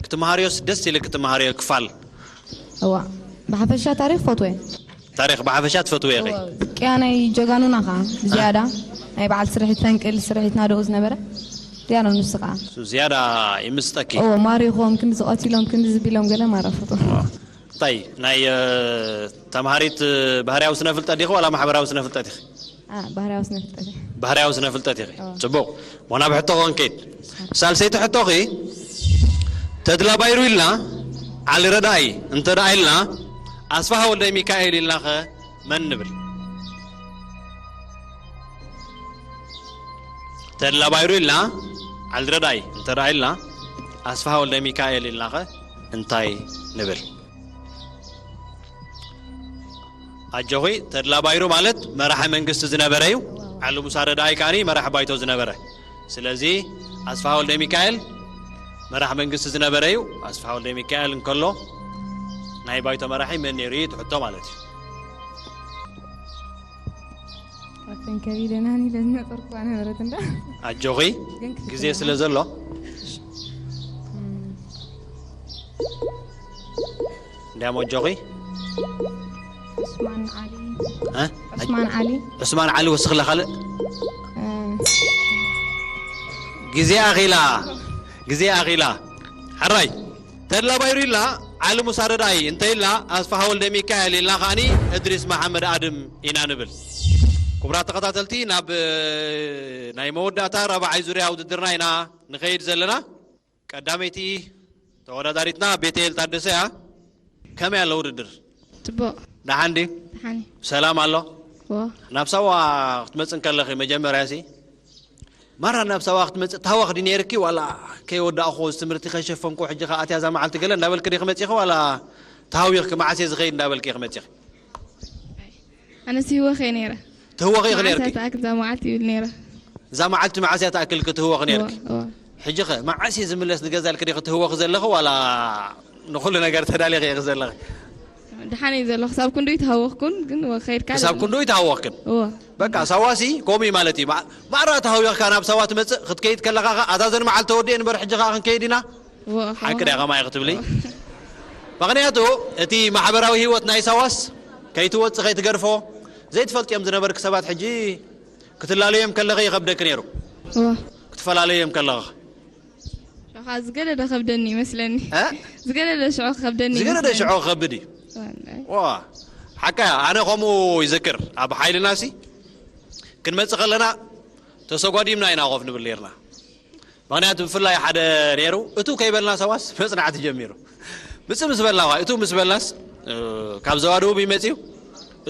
ክትመሃርዮስ ደስ ኢልኪ ትመሃርዮ ክፋል? እዋ። ብሓፈሻ ታሪኽ ፈትወ። ታሪኽ ብሓፈሻ ትፈትውዮ ኢኺ? እዋ። ቅያ ናይ ጀጋኑና ኸኣ ብዝያዳ ናይ በዓል ስርሒት ፈንቅል ስርሒት ናደኡ ዝነበረ ዝያዳ ንሱ ኸኣ። እሱ ዝያዳ ይምስጠኪ? እዎ፣ ማሪኾም፣ ክንዲ ዝቐቲሎም፣ ክንዲ ዝቢሎም ገለ ማራ ፈትወ። እዋ። እንታይ ናይ፣ እ፣ ተምሃሪት፣ እ፣ ባህርያዊ ስነ ፍልጠት ዲኺ ዋላ ማሕበራዊ ስነ ፍልጠት ኢኺ? ኣ፣ ባህርያዊ ስነ ፍልጠት እየ። ባህርያዊ ስነ ፍልጠት ኢኺ። ጽቡቕ። ሞ ናብ ሕቶ ክንከይድ። ሳልሰይቲ ሕቶኺ፣ ተድላ ባይሩ ኢልና ዓሊ ረዳኢ እንተ ደኣ ኢልና፣ ኣስፋሃ ወልደ ሚካኤል ኢልናኸ መን ንብል? ተድላ ባይሩ ኢልና ዓሊ ረዳኢ እንተ ደኣ ኢልና፣ ኣስፋሃ ወልደ ሚካኤል ኢልናኸ እንታይ ንብል? ኣጆኺ፣ ተድላ ባይሩ ማለት መራሒ መንግስቲ ዝነበረ እዩ። ዓሊ ሙሳ ረዳኢ ከኣ መራሕ ባይቶ ዝነበረ። ስለዚ ኣስፋሃ ወልደ ሚካኤል መራሕ መንግስቲ ዝነበረ እዩ። ኣስፋሃ ወልደ ሚካኤል እንከሎ ናይ ባይቶ መራሒ መን ነይሩ እዩ ትሕቶ ማለት እዩ። ካብተን ከቢደናን ኢለ ዝነጠርኩዋ ነበረት እንዳ ኣጆኺ፣ ግን ግዜ ስለ ዘሎ እንዲያም ኣጆኺ። ዑስማን ዓሊ እ? ዑስማን ዓሊ ዑስማን ዓሊ ወስኽላ ካልእ እ፣ ግዜ ኣኺላ፣ ግዜ ኣኺላ። ሕራይ፣ ተድላ ባይሩ ኢልና ዓሊ ሙሳ ረዳኢ እንተ ኢልና ኣስፋሃ ወልደ ሚካኤል ኢልና ከኣኒ እድሪስ መሓመድ ኣድም ኢና ንብል። ክቡራት ተኸታተልቲ፣ ናብ ናይ መወዳእታ ራብዓይ ዙርያ ውድድርና ኢና ንኸይድ ዘለና። ቀዳመይቲ ተወዳዳሪትና ቤተኤል ታደሰ እያ። ከመይ ኣሎ ውድድር? ጽቡቕ ደሓን ድዩ? ደሓን ሰላም ኣሎ? ዎ ናብ ሳዋ ክትመጽእ እንከለኺ መጀመርያ ሲ ማራ ናብ ሳዋ ክትመጽእ ታወኽ ዲ ነይርኪ ዋላ ከይወዳእኹ እዚ ትምህርቲ ከይሸፈንኩ ሕጂ ከኣትያ እዛ መዓልቲ ገለ እንዳበልክ ዲኺ መጺኺ ዋላ ታዊኽኪ መዓስ እየ ዝኸይድ እንዳበልክ ኢኺ መጺኺ? ኣነስ ህወኸ ነይረ ትህወኺ ኢኺ ነይርኪ? ተኣክል እዛ መዓልቲ ይብል ነይረ እዛ መዓልቲ መዓስ እያ ተኣክልኪ ትህወኺ ነይርኪ? ዎ ሕጂ ኸ መዓስ እየ ዝምለስ ንገዛ ኢልኪ ዲኺ ትህወኺ ዘለኺ ዋላ ንኹሉ ነገር ተዳሊኺ ኢኺ ዘለኺ? ደሓን እዩ ዘሎ ክሳብ ክንዱ ይተሃወኽኩን ግን ወ- ከይድካ ክሳብ ክንዱ ይተሃወኽክን? እዎ በቃ ሳዋሲ ከምኡ እዩ ማለት እዩ። ማ- ማራ ተሃዊኽካ ናብ ሳዋ ትመጽእ ክትከይድ ከለኻ ኸ ኣታ ዘን መዓልቲ ተወዲኤ ንበር ሕጂ ኸኣ ክንከይድ ኢና። እዎ ሓቂ ድያ ከማይ ክትብሊ? ምኽንያቱ እቲ ማሕበራዊ ህይወት ናይ ሳዋስ ከይትወጽእ ከይትገድፎ ዘይትፈልጥዮም ዝነበርክ ሰባት ሕጂ ክትላለዮም ከለኺ ይኸብደክ ነይሩ። እዎ ክትፈላለዮም ከለኻ ሸኻ ዝገደደ ከብደኒ ይመስለኒ እ? ዝገደደ ሽዑ ከብደኒ ዝገደደ ይመስለኒ። ሽዑ ከብድ እዩ። ዋላይ። ዋ ሓቃ ኣነ ከምኡ ይዘክር ኣብ ሓይልናሲ ክንመጽእ ከለና ተሰጓዲምና ኢና ኮፍ ንብል ነርና። ምኽንያቱ ብፍላይ ሓደ ነይሩ እቱ ከይበልና ሰዋስ መጽናዕቲ ጀሚሩ ምጽእ ምስ በልና ዋ እቱ ምስ በልናስ እ፣ ካብ ዘዋደቡ ይመጽዩ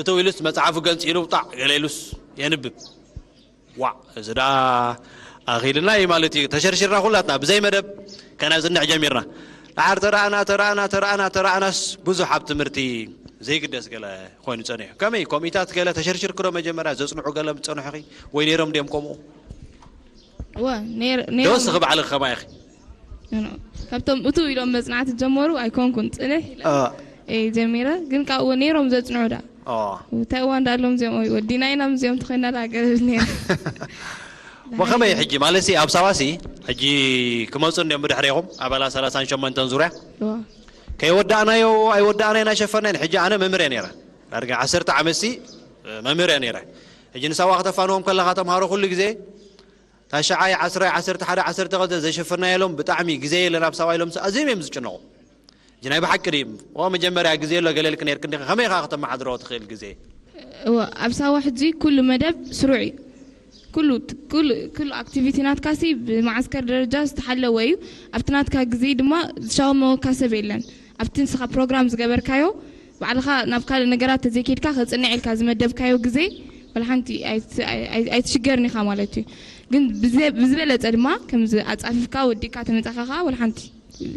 እቱ ኢሉስ መጽሓፉ ገንጺሉ ጣዕ ገለ ኢሉስ የንብብ ዋዕ እዚ ደኣ ኣኺልና እዩ ማለት እዩ። ተሸርሽርና ኩላትና ብዘይ መደብ ከነጽንዕ ጀሚርና። ደሓር ተረኣና ተረኣና ተረኣና ተረኣናስ ብዙሕ ኣብ ትምህርቲ ዘይግደስ ገለ ኮይኑ ጸኒሑ። ከመይ ኮሚታት ገለ ተሸርሽርክዶ መጀመርያ ዘጽንዑ ገለ ጸንሑኺ ወይ ነይሮም ድዮም ከምኡ? እወ ነይር- ነይሮም ደወስኺ ባዕልኺ ከማይ ኢኺ? ኖ፣ ኖ። ካብቶም እቱ ኢሎም መጽናዕቲ ጀመሩ ኣይኮንኩን ጽንሕ ኢለ እ፣ እየ ጀሚረ ግን ካብኡ ነይሮም ዘጽንዑ ዳ ኦ እንታይ እዋን ዳሎም እዚኦም ወይ ወዲና ኢና ምስዚኦም ተኾይና ዳ ገለ ነይረ ወኸመይ ሕጂ ማለት ሲ ኣብ ሳዋሲ ሕጂ ክመፁ እንዲኦም ብድሕሪኹም ኣባላት ሰላሳን ሸሞንተን ዙርያ እዋ ከይወዳእናዮ ኣይወዳእናዮ ናሸፈናይን ሕጂ ኣነ መምህር እየ ነይረ ዳርጋ ዓሰርተ ዓመት ሲ መምህር እየ ነይረ ሕጂ ንሳዋ ክተፋንዎም ከለኻ ተምሃሮ ኩሉ ግዜ ታሽዓይ ዓስራይ ዓሰርተ ሓደ ዓሰርተ ክልተ ዘሸፈናየሎም ብጣዕሚ ግዜ የለን ኣብ ሳዋ ኢሎም ኣዝዮም እዮም ዝጭነቑ ሕጂ ናይ ብሓቂ ድዩ ኦ መጀመርያ ግዜ ኣሎ ገለልክ ነይርክ እንዲኻ ከመይ ኢኻ ከተመሓድሮ ትኽእል ግዜ እወ ኣብ ሳዋ ሕጂ ኩሉ መደብ ስሩዕ እዩ ኩሉ ኩሉ ኩሉ ኣክቲቪቲ ናትካሲ ብማዓስከር ደረጃ ዝተሓለወ እዩ ኣብቲ ናትካ ግዜ ድማ ዝሻወመወካ ሰብ የለን ኣብቲ ንስኻ ፕሮግራም ዝገበርካዮ ባዕልኻ ናብ ካልእ ነገራት ተዘይከድካ ከፅንዕ ኢልካ ዝመደብካዮ ግዜ ወላ ሓንቲ ኣይት- ኣይ- ኣይ- ኣይትሽገርን ኢኻ ማለት እዩ ግን ብዘ- ብዝበለፀ ድማ ከምዚ ኣፃፊፍካ ወዲእካ ተመፃኻ ከዓ ወላ ሓንቲ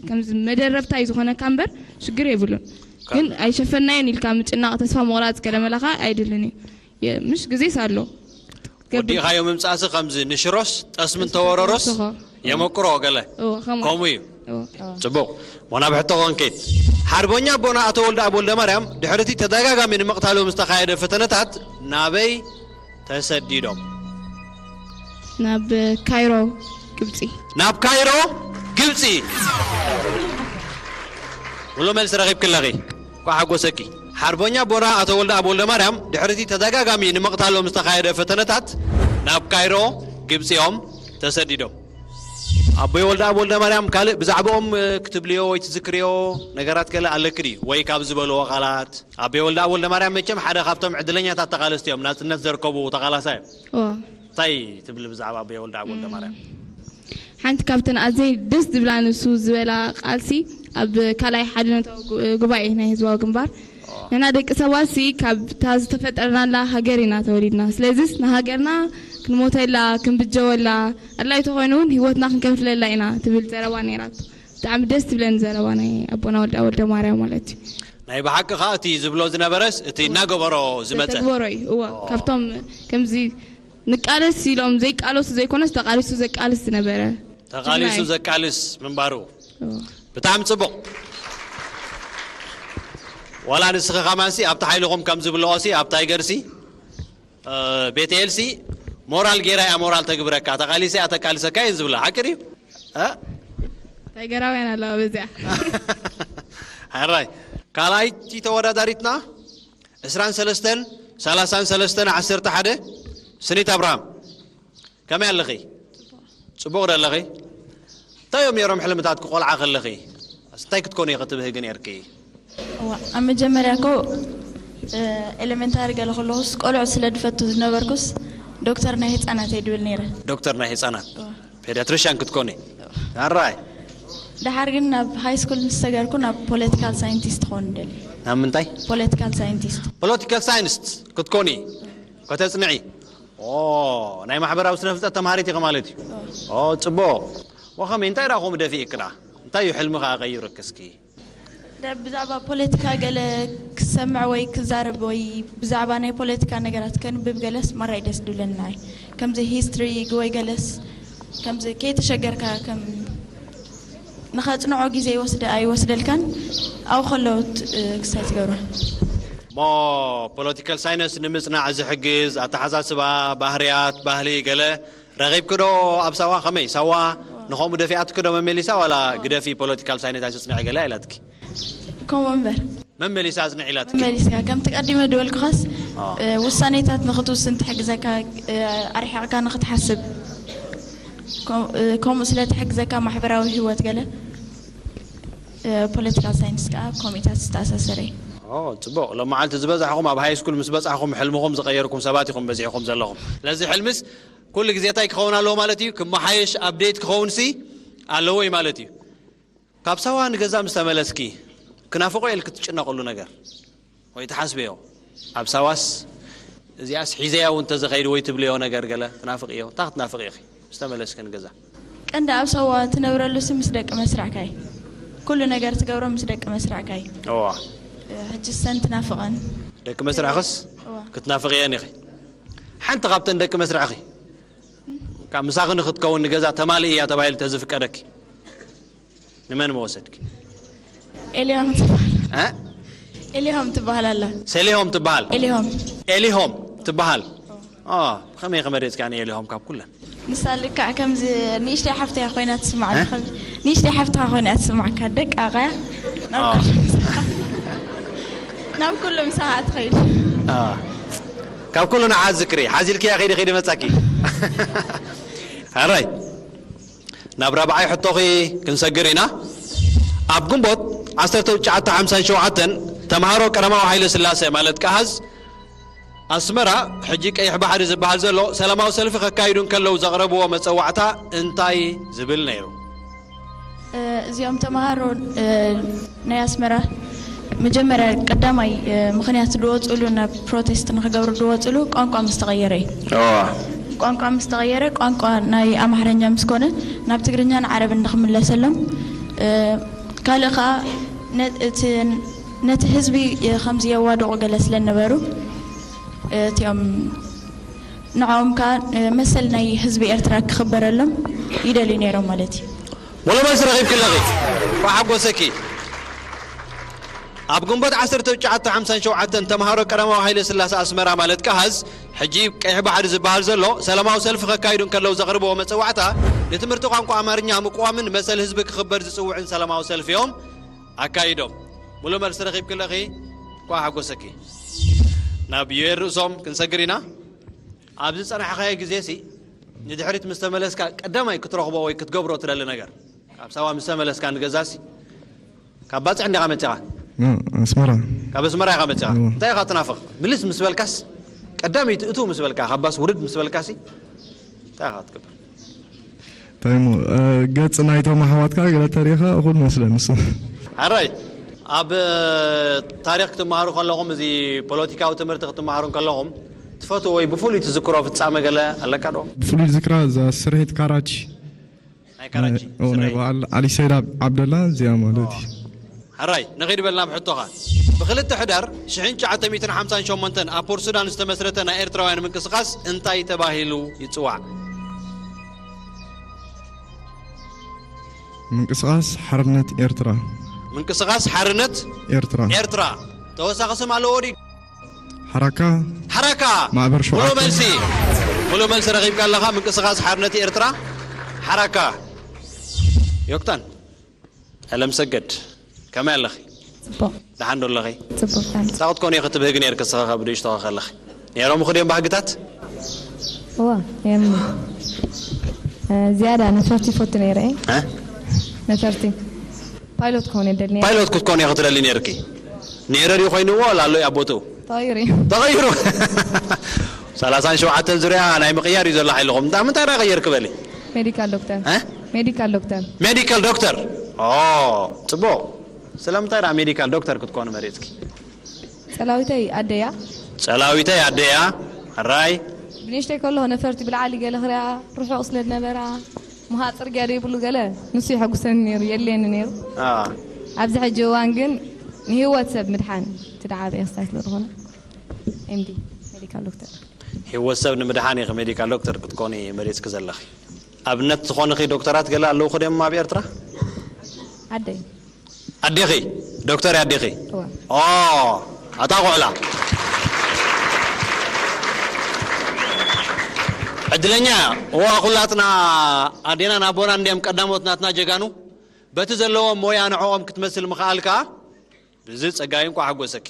ከምዚ መደረብታ እዩ ዝኾነካ እምበር ሽግር የብሉን ግን ኣይሸፈናዮን ኢልካ ምጭናቕ ተስፋ ምቑራፅ ገለ መላኻ ኣይድልን እዩ የ- ምሽ ግዜስ ኣሎ ገብር- ወዲእኻዮ ምምፃእሲ ከምዚ ንሽሮስ ጠስሚ እንተወረሮስ ንስኻ። የመቁሮ ገለ እዎ፣ ከምኡ። ከምኡ እዩ እዎ። ፅቡቕ ሞና ብሕቶ ክንከይድ ሓርበኛ ኣቦና ኣቶ ወልደ ኣብ ወልደ ማርያም ድሕሪ እቲ ተደጋጋሚ ንምቕታሉ ምስ ተኻየደ ፈተነታት ናበይ ተሰዲዶም ናብ ካይሮ ግብፂ ናብ ካይሮ ግብፂ ሙሉ መልሲ ረኺብኪ ኣለኺ እኳ ሓጎሰኪ ሓርቦኛ ኣቦና ኣቶ ወልደ ኣብ ወልደ ማርያም ድሕሪ እቲ ተደጋጋሚ ንምቕታሎም ዝተኻየደ ፈተነታት ናብ ካይሮ ግብፂ እዮም ተሰዲዶም ኣቦይ ወልደ ኣብ ወልደ ማርያም ካልእ ብዛዕባኦም እ፣ ክትብልዮ ወይ ትዝክርዮ ነገራት ገለ ኣለኪ ድዩ ወይ ካብ ዝበልዎ ቃላት ኣቦይ ወልደ ኣብ ወልደ ማርያም መቸም ሓደ ካብቶም ዕድለኛታት ተቓለስቲ እዮም ናፅነት ዘርከቡ ተቓላሳይ እዮም እዎ። እንታይ ትብል ብዛዕባ ኣቦይ ወልደኣብ ወልደማርያም? ሓንቲ ካብተን ኣዘይ ደስ ዝብላ ንሱ ዝበላ ቃልሲ ኣብ ካልኣይ ሓድነታዊ ጉ- ጉባኤ ናይ ህዝባዊ ግንባር ንሕና ደቂ ሰባት ሲ ካብታ ዝተፈጠርናላ ሃገር ኢና ተወሊድና። ስለዚስ ንሃገርና ክንሞተላ ክንብጀወላ ኣድላይ ተኾይኑ እውን ህይወትና ክንከፍለላ ኢና ትብል ዘረባ ነይራቶ። ብጣዕሚ ደስ ትብለኒ ዘረባ ናይ ኣቦና ወልደ ወልደ ማርያም ማለት እዩ። ናይ ብሓቂ ከዓ እቲ ዝብሎ ዝነበረስ እቲ እናገበሮ ዝመፀ ተግበሮ እዩ። እዎ ካብቶም ከምዚ ንቃለስ ኢሎም ዘይቃለሱ ዘይኮነስ ተቃሊሱ ዘቃልስ ዝነበረ ተቃሊሱ ጅግና እዩ። ዘቃልስ ምንባሩ እዎ። ብጣዕሚ ፅቡቕ። ዋላ ንስኺ ከማንሲ ኣብቲ ሓይልኹም ከም ዝብልኦሲ ኣብታይ ገርሲ ቤትኤልሲ ሞራል ጌራ እያ ሞራል ተግብረካ ተቃሊሰ እያ ተቃልሰካ እየን ዝብላ ሓቂ ድዩ? እ? እንታይ ገራውያን ኣለዋ በዚኣ ሕራይ ካልኣይቲ ተወዳዳሪትና ዕስራን ሰለስተን ሰላሳን ሰለስተን ዓሰርተ ሓደ ስኒት ኣብርሃም ከመይ ኣለኺ? ፅቡቕ ዶ ኣለኺ? እንታይ እዮም ነይሮም ሕልምታት ክቆልዓ ከለኺ? እንታይ ክትኮኒ ክትብህጊ ነርኪ? እዋ፣ ኣብ መጀመርያ እኮ ኤሌመንታሪ ገለ ከለኹስ ቆልዑ ስለ ድፈቱ ዝነበርኩስ ዶክተር ናይ ህፃናት እየ ድብል ነይረ። ዶክተር ናይ ህፃናት ፔዲያትሪሽያን ክትኮኒ ኣራይ ደሓር ግን ናብ ሃይ ስኩል ምስ ሰገርኩ ናብ ፖለቲካል ሳይንቲስት ክኸውን ደሊ። ናብ ምንታይ? ፖለቲካል ሳይንቲስት። ፖለቲካል ሳይንስ ክትኮኒ ከተፅንዒ ኦ ናይ ማሕበራዊ ስነ ፍልጠት ተምሃሪት ኢኺ ማለት እዩ። ኦ ፅቡቕ። ወኸመይ እንታይ ደኣ ከምኡ ደፊእክዳ? እንታይ እዩ ሕልሚ ከዓ ቀይሩኪ እስኪ? ደ- ብዛዕባ ፖለቲካ ገለ ክሰምዕ ወይ ክዛረብ ወይ ብዛዕባ ናይ ፖለቲካ ነገራት ከንብብ ገለስ ማራይ ደስ ድብለና እዩ። ከምዚ ሂስትሪ ወይ ገለስ ከምዚ ከይተሸገርካ ከም ንኸጽንዖ ግዜ ይወስደ ኣይወስደልካን ኣብኡ ከለውት ክሳይ ትገብሮ ሞ ፖለቲካል ሳይንስ ንምፅናዕ ዝሕግዝ ኣተሓሳስባ ባህርያት ባህሊ ገለ ረኺብኪ ዶ ኣብ ሳዋ ከመይ ሳዋ ንኸምኡ ደፊኣትኪ ዶ መመሊሳ ዋላ ግደፊ ፖለቲካል ሳይንስ ኣይትፅንዒ ገለ ኢላትኪ ከምኡ እምበር መመሊሳ ኣፅንዒ ኢላትኪ መመሊስካ ከምቲ ቀዲመ ዝበልኩኻስ ኣዎ። እ፣ ውሳኔታት ንኽትውስን ትሕግዘካ እ፣ ኣርሒቕካ ንኽትሓስብ ከም- እ፣ ከምኡ ስለ ትሕግዘካ ማሕበራዊ ህይወት ገለ እ፣ ፖለቲካል ሳይንስ ከዓ ኮሚታት ዝተኣሳሰረ እዩ ኦ ፅቡቕ ሎም መዓልቲ ዝበዛሕኹም ኣብ ሃይ ስኩል ምስ በፃሕኹም ሕልምኹም ዝቐየርኩም ሰባት ኢኹም በዚሕኹም ዘለኹም ስለዚ ሕልምስ ኩሉ ግዜ እንታይ ክኸውን ኣለዎ ማለት እዩ ክመሓየሽ ኣብዴት ክኸውን ሲ ኣለዎ እዩ ማለት እዩ ካብ ሳዋ ንገዛ ምስ ተመለስኪ ክናፍቆ ኢልኪ ትጭነቕሉ ነገር ወይ ትሓስብዮ ኣብ ሳዋስ እዚኣስ ሒዘያ እውን ተዘኸይዱ ወይ ትብልዮ ነገር ገለ ትናፍቅዮ እንታይ ክትናፍቅ ኢኺ ምስ ተመለስኪ ንገዛ ቀንዲ ኣብ ሳዋ ትነብረሉሲ ምስ ደቂ መስርዕካ እዩ ኩሉ ነገር ትገብሮ ምስ ደቂ መስርዕካ እዩ እዋ እ፣ ሕጂ ሰን ትናፍቐን ደቂ መስርዕኽስ እዋ ክትናፍቅየን ኢኺ ሓንቲ ካብተን ደቂ መስርዕኺ ካብ ምሳኺ ንክትከውን ንገዛ ተማልእ እያ ተባሂሉ ተዝፍቀደኪ ንመን መወሰድኪ ኤልያም ትበሃል እ? ኤልያም ትበሃል ኣላ ሰሊሆም ትበሃል ኤልያም ኤሊሆም ትበሃል ኦ፣ ከመይ ከመሪፅካ ንኤሊሆም ካብ ኩለን ንሳ ልክዕ ከምዚ ንእሽተይ ሓፍትያ ኮይና ትስማዕ እ? ንእሽተይ ሓፍትካ ኮይና ትስማዕካ ደቃ ያ ናብ አ። ኩሉ ምሳኻ- ናብ ኩሉ ምሳኻ ትኸይድ አ። ካብ ኩሉ ንዓት ዝክሪ ሓዚልክያ ከይዲ ከይዲ መፃኪ ሕራይ ናብ ራብዓይ ሕቶኺ ክንሰግር ኢና ኣብ ግንቦት ዓሰርተ ትሽዓተ ሓምሳን ሸውዓተን ተምሃሮ ቀዳማዊ ሃይለ ስላሴ ማለት ቀሃዝ ኣስመራ ሕጂ ቀይሕ ባሕሪ ዝበሃል ዘሎ ሰላማዊ ሰልፊ ከካይዱ እንከለዉ ዘቕረብዎ መፀዋዕታ እንታይ ዝብል ነይሩ እዚኦም ተምሃሮ ናይ ኣስመራ መጀመርያ ቀዳማይ ምክንያት ዝወፅሉ ናብ ፕሮቴስት ንክገብሩ ዝወፅሉ ቋንቋ ምስ ተቐየረ እዩ ቋንቋ ምስ ተቐየረ ቋንቋ ናይ ኣማርኛ ምስ ኮነ ናብ ትግርኛን ዓረብን ንክምለሰሎም ካልእ ከዓ ነቲ ህዝቢ ከምዚ የዋድቑ ገለ ስለነበሩ እቲኦም ንዕኦም ከዓ መሰል ናይ ህዝቢ ኤርትራ ክኽበረሎም ይደልዩ ነይሮም ማለት እዩ። ሙሉእ መልሲ ረኺብኪ ኣለኺ። እንኳዕ ሓጎሰኪ። ኣብ ግንቦት ዓሰርተ ትሽዓተ ሓምሳን ሸውዓተን ተምሃሮ ቀዳማዊ ሃይለ ስላሰ ኣስመራ ማለት ቀሃዝ ሕጂ ቀይሕ ባሕሪ ዝበሃል ዘሎ ሰላማዊ ሰልፊ ከካይዱ እንከለዉ ዘቕርብዎ መጸዋዕታ ንትምህርቲ ቋንቋ ኣማርኛ ምቅዋምን መሰል ህዝቢ ክኽበር ዝጽውዕን ሰላማዊ ሰልፊ እዮም ኣካይዶም። ሙሉእ መልሲ ረኺብኪ ኣለኺ። እንኳዕ ሓጎሰኪ። ናብ ዩኤል ርእሶም ክንሰግር ኢና። ኣብ ዝጸናሕኻዮ ግዜ ሲ ንድሕሪት ምስ ተመለስካ ቀዳማይ ክትረኽቦ ወይ ክትገብሮ ትደሊ ነገር ካብ ሳዋ ምስ ተመለስካ ንገዛ ሲ ካብ ባጽዕ እንዲኻ መጺኻ ኣስመራ ካብ ኣስመራ ኢኻ መጺኻ እወ። እንታይ ኢኻ ትናፍቕ ምልስ ምስ በልካስ ቀዳመይቲ እቱ ምስ በልካ ካብ ባስ ውርድ ምስ በልካ ሲ እንታይ ኢኻ ትገብር? እንታይ እሞ፣ እ፣ ገጽ ናይቶም ኣሕዋትካ ገለ ተሪኻ እኹል መስለ ንሱ። ሕራይ፣ ኣብ፣ እ፣ ታሪኽ ክትመሃሩ ከለኹም፣ እዚ ፖለቲካዊ ትምህርቲ ክትመሃሩ ከለኹም፣ ትፈትዎ ወይ ብፍሉይ ትዝክሮ ፍጻመ ገለ ኣለካ ዶ? ብፍሉይ ዝክራ እዛ ስርሒት ካራቺ። ናይ ካራቺ እ፣ ኦ፣ ናይ ስርሒት። በዓል ዓሊ ሰይድ ኣብ-፣ ዓብደላ እዚኣ ማለት እዩ። ሕራይ፣ ንኺድ በል ናብ ሕቶኻ። ብክልተ ሕዳር ሽሕን ትሽዓተ ሚእትን ሓምሳን ሸሞንተን ኣብ ፖርት ሱዳን ዝተመስረተ ናይ ኤርትራውያን ምንቅስቓስ እንታይ ተባሂሉ ይጽዋዕ? ምንቅስቓስ ሓርነት ኤርትራ። ምንቅስቓስ ሓርነት ኤርትራ። ኤርትራ። ተወሳኺ ስም ኣለዎ ድዩ? ሓራካ። ሓራካ። ማዕበር ሙሉ ሸውዓተ። መልሲ። ሙሉ መልሲ ረኺብካ ኣለኻ። ምንቅስቓስ ሓርነት ኤርትራ። ሓራካ። ዮክታን። ኣለምሰገድ፣ ከመይ ኣለኺ? ጽቡቕ። ደሓን ዶ ኣለኺ? ጽቡቕ፣ ደሓን። እንታይ ክትኮኒ ኢኺ ትብህጊ ነይርኪ ንስኺ ካብ ንእሽቶ ከለኺ? ነይሮምኺ ድዮም ባህግታት? እዋ፣ እዮም። እ፣ ዝያዳ ነፈርቲ ይፈቱ ነይረ እየ። እ? ነፈርቲ። ፓይሎት ክኸውን እየ ደሊ ነይረ። ፓይሎት ክትኮኒ ኢኺ ትደሊ ነይርኪ? ነይረ ድዩ ኮይንዎ ዋላ ኣሎ እዩ ኣብ ቦትኡ? ተቐይሩ እዩ። ተቐይሩ። ሰላሳን ሸውዓተን ዙርያ ናይ ምቕያር እዩ ዘሎ ሓይልኹም። እንዳ ምንታይ ዳ ቀየርክ በሊ? ሜዲካል ዶክተር። እ? ሜዲካል ዶክተር። ሜዲካል ዶክተር። ኦ፣ ጽቡቕ። ስለምንታይ ዳ ሜዲካል ዶክተር ክትኮኑ መሪጽኪ? ጸላዊተይ ኣደያ። ጸላዊተይ ኣደያ። ሕራይ። ብንእሽተይ ከለኹ ነፈርቲ ብላዕሊ ገለ ክሪኣ ርሑቕ ስለ ዝነበራ፣ ምሃ ጽርግያ ዘይብሉ ገለ ንሱ የሐጉሰኒ ነይሩ፣ የድልየኒ ነይሩ። አ። ኣብዚ ሕጂ እዋን ግን ንህይወት ሰብ ምድሓን እቲ ደዓበየ ክስታይ ስለ ዝኾነ፣ ኤምዲ፣ ሜዲካል ዶክተር። ህይወት ሰብ ንምድሓን ኢኺ ሜዲካል ዶክተር ክትኮኒ መሪጽኪ ዘለኺ። ኣብነት ዝኾንኺ ዶክተራት ገለ ኣለውኺ ድዮም ኣብ ኤርትራ? ኣደይ። ኣዴኺ? ዶክተር ኣዴኺ? እወ። ኦ፣ ኣታ ቆዕላ። ዕድለኛ። እዋ፣ ኩላትና ኣዴናን ኣቦናን እንድዮም ቀዳሞት ናትና ጀጋኑ። በቲ ዘለዎም ሞያ ንዕኦም ክትመስል ምኽኣል ከኣ ብዚ ጸጋይ እንቋዕ ሓጎሰኪ።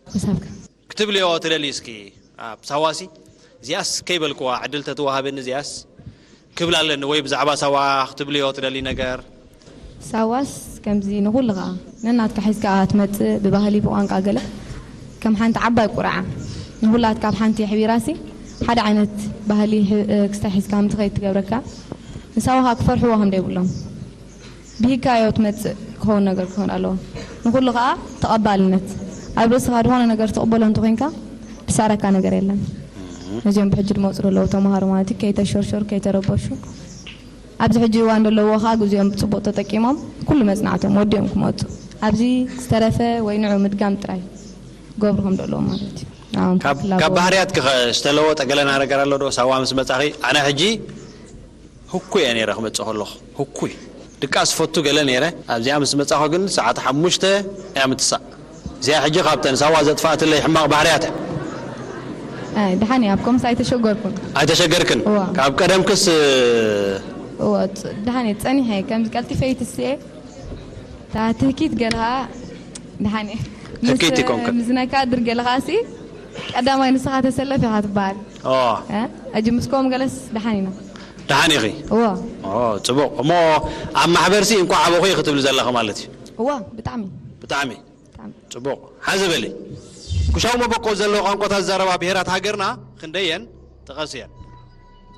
ክሳብካ። ክትብልዮ ትደሊ እስኪ ኣብ ሳዋሲ? እዚኣስ ከይበልክዋ ዕድል ተትወሃበኒ እዚኣስ ክብል ኣለኒ፣ ወይ ብዛዕባ ሳዋ ክትብልዮ ትደሊ ነገር? ሳዋስ ከምዚ ንኹሉ ኸኣ ነናትካ ሒዝካ ትመጽእ፣ ብባህሊ ብቋንቋ ገለ ከም ሓንቲ ዓባይ ቁርዓ ንኹላትካ ኣብ ሓንቲ የሕቢራሲ ሓደ ዓይነት ባህሊ ሕ-፣ ክስታይ ሒዝካ ምትኸይድ ትገብረካ። ንሳዋ ኸኣ ክፈርሕዎ ከም ደይብሎም። ብሂካዮ ትመጽእ ክኸውን ነገር ክኸውን ኣለዎ። ንኹሉ ኸኣ ተቐባልነት። ኣብ ርእስኻ ዝኾነ ነገር ትቕበሎ እንተኾይንካ፣ ዝስዕረካ ነገር የለን። ነዚኦም ብሕጂ ዝመጹ ዘለዉ ተምሃሮ ማለት እዩ፣ ከይተሸርሸሩ፣ ከይተረበሹ፣ ኣብዚ ሕጂ እዋን ዘለዉዎ ኸኣ ግዜኦም ብጽቡቕ ተጠቂሞም፣ ኩሉ መጽናዕቶም ወዲኦም ክመጹ። ኣብዚ ዝተረፈ ወይ ንዑ ምድጋም ጥራይ ገብሩ ከም ዘለዎም ማለት እዩ። ንዕኦም ካብ፣ ክላበዉ። ካብ ባህርያትኪ ኸ ዝተለወጠ ገለ ነገር ኣሎ ዶ? ሳዋ ምስ መጻኺ፣ ኣነ ሕጂ ህኩይ እየ ነይረ ክመጽእ ከለኹ። ህኩይ። ድቃስ ፈቱ ገለ ነይረ። ኣብዚኣ ምስ መጻኹ ግን ሰዓት ሓሙሽተ እያ ምትሳእ። እዚኣ ሕጂ ካብተን ሳዋ ዘጥፋእትለይ ሕማቕ ባህርያት እያ። ኣይ፣ ደሓን እየ። ኣብ ኮምስ ኣይተሸገርኩን። ኣይተሸገርክን? እዋ። ካብ ቀደምክስ? እዋ፣ ፅ-፣ ደሓን እየ። ጸኒሐ እየ። ከምዚ ቀልጢፈ ይትስእ እየ። እታ ትህኪት ገለ ኸኣ ደሓን እየ። ትህኪት ምስ፣ ይኮንክን። ምስ ናይ ካድር ገለ ኸኣ ሲ ቀዳማይ ንስኻ ተሰለፍ ኢኻ ትበሃል። ኦ። እ? ሕጂ ምስ ከምኡ ገለስ ደሓን ኢና። ደሓን ኢኺ? እወ። ኦ፣ ጽቡቕ። እሞ ኣብ ማሕበርሲ እንቋዕ ኣበኹ ኢኺ ትብሊ ዘለኺ ማለት እዩ? እወ፣ ብጣዕሚ። ብጣዕሚ? ብጣዕሚ። ጽቡቕ። ሓዚ በሊ። ኩሻዊ መበቆል ዘለዎ ቋንቋታት ዝዛረባ ብሄራት ሃገርና ክንደየን? ጥቀስየን።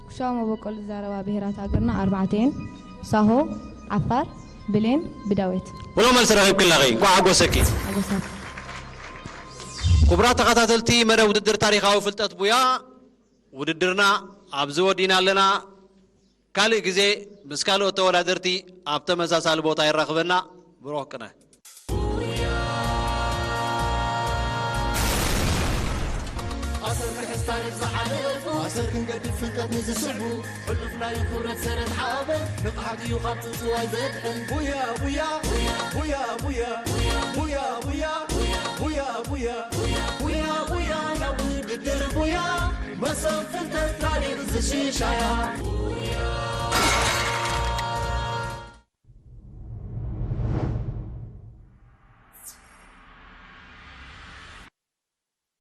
ኩሻዊ መበቆል ዝዛረባ ብሄራት ሃገርና ኣርባዕተ እየን። ሳሆ፣ ዓፋር፣ ብሌን፣ ብዳዌት። ሙሉእ መልሲ ረኺብኪ ኣለኺ። እንቋዕ ሓጎሰኪ። ሓጎሳት። ክቡራት ተኸታተልቲ መደብ ውድድር ታሪኻዊ ፍልጠት ቡያ፣ ውድድርና ኣብዚ ወዲና ኣለና። ካልእ ግዜ ምስ ካልኦት ተወዳደርቲ ኣብ ተመሳሳሊ ቦታ የራኽበና። ብሩኽ ቅነ። ኣሰር ክሕዝ ታሪኽ ዝሓለፉ፣ ኣሰር ክንገድፍ ፍልጠት ንዝስዕቡ፣ ሕሉፍ ናይ ክብረት ሰረት ሓበን፣ ንቕሓት እዩ ካብ ጽጽዋይ ዘድሕን። ቡያ፣ ቡያ፣ ቡያ፣ ቡያ፣ ቡያ፣ ቡያ፣ ቡያ፣ ቡያ፣ ቡያ፣ ቡያ፣ ናብ ውድድር ቡያ፣ መሰብ ፍልጠት ታሪኽ ዝሽሻያ። ቡያ።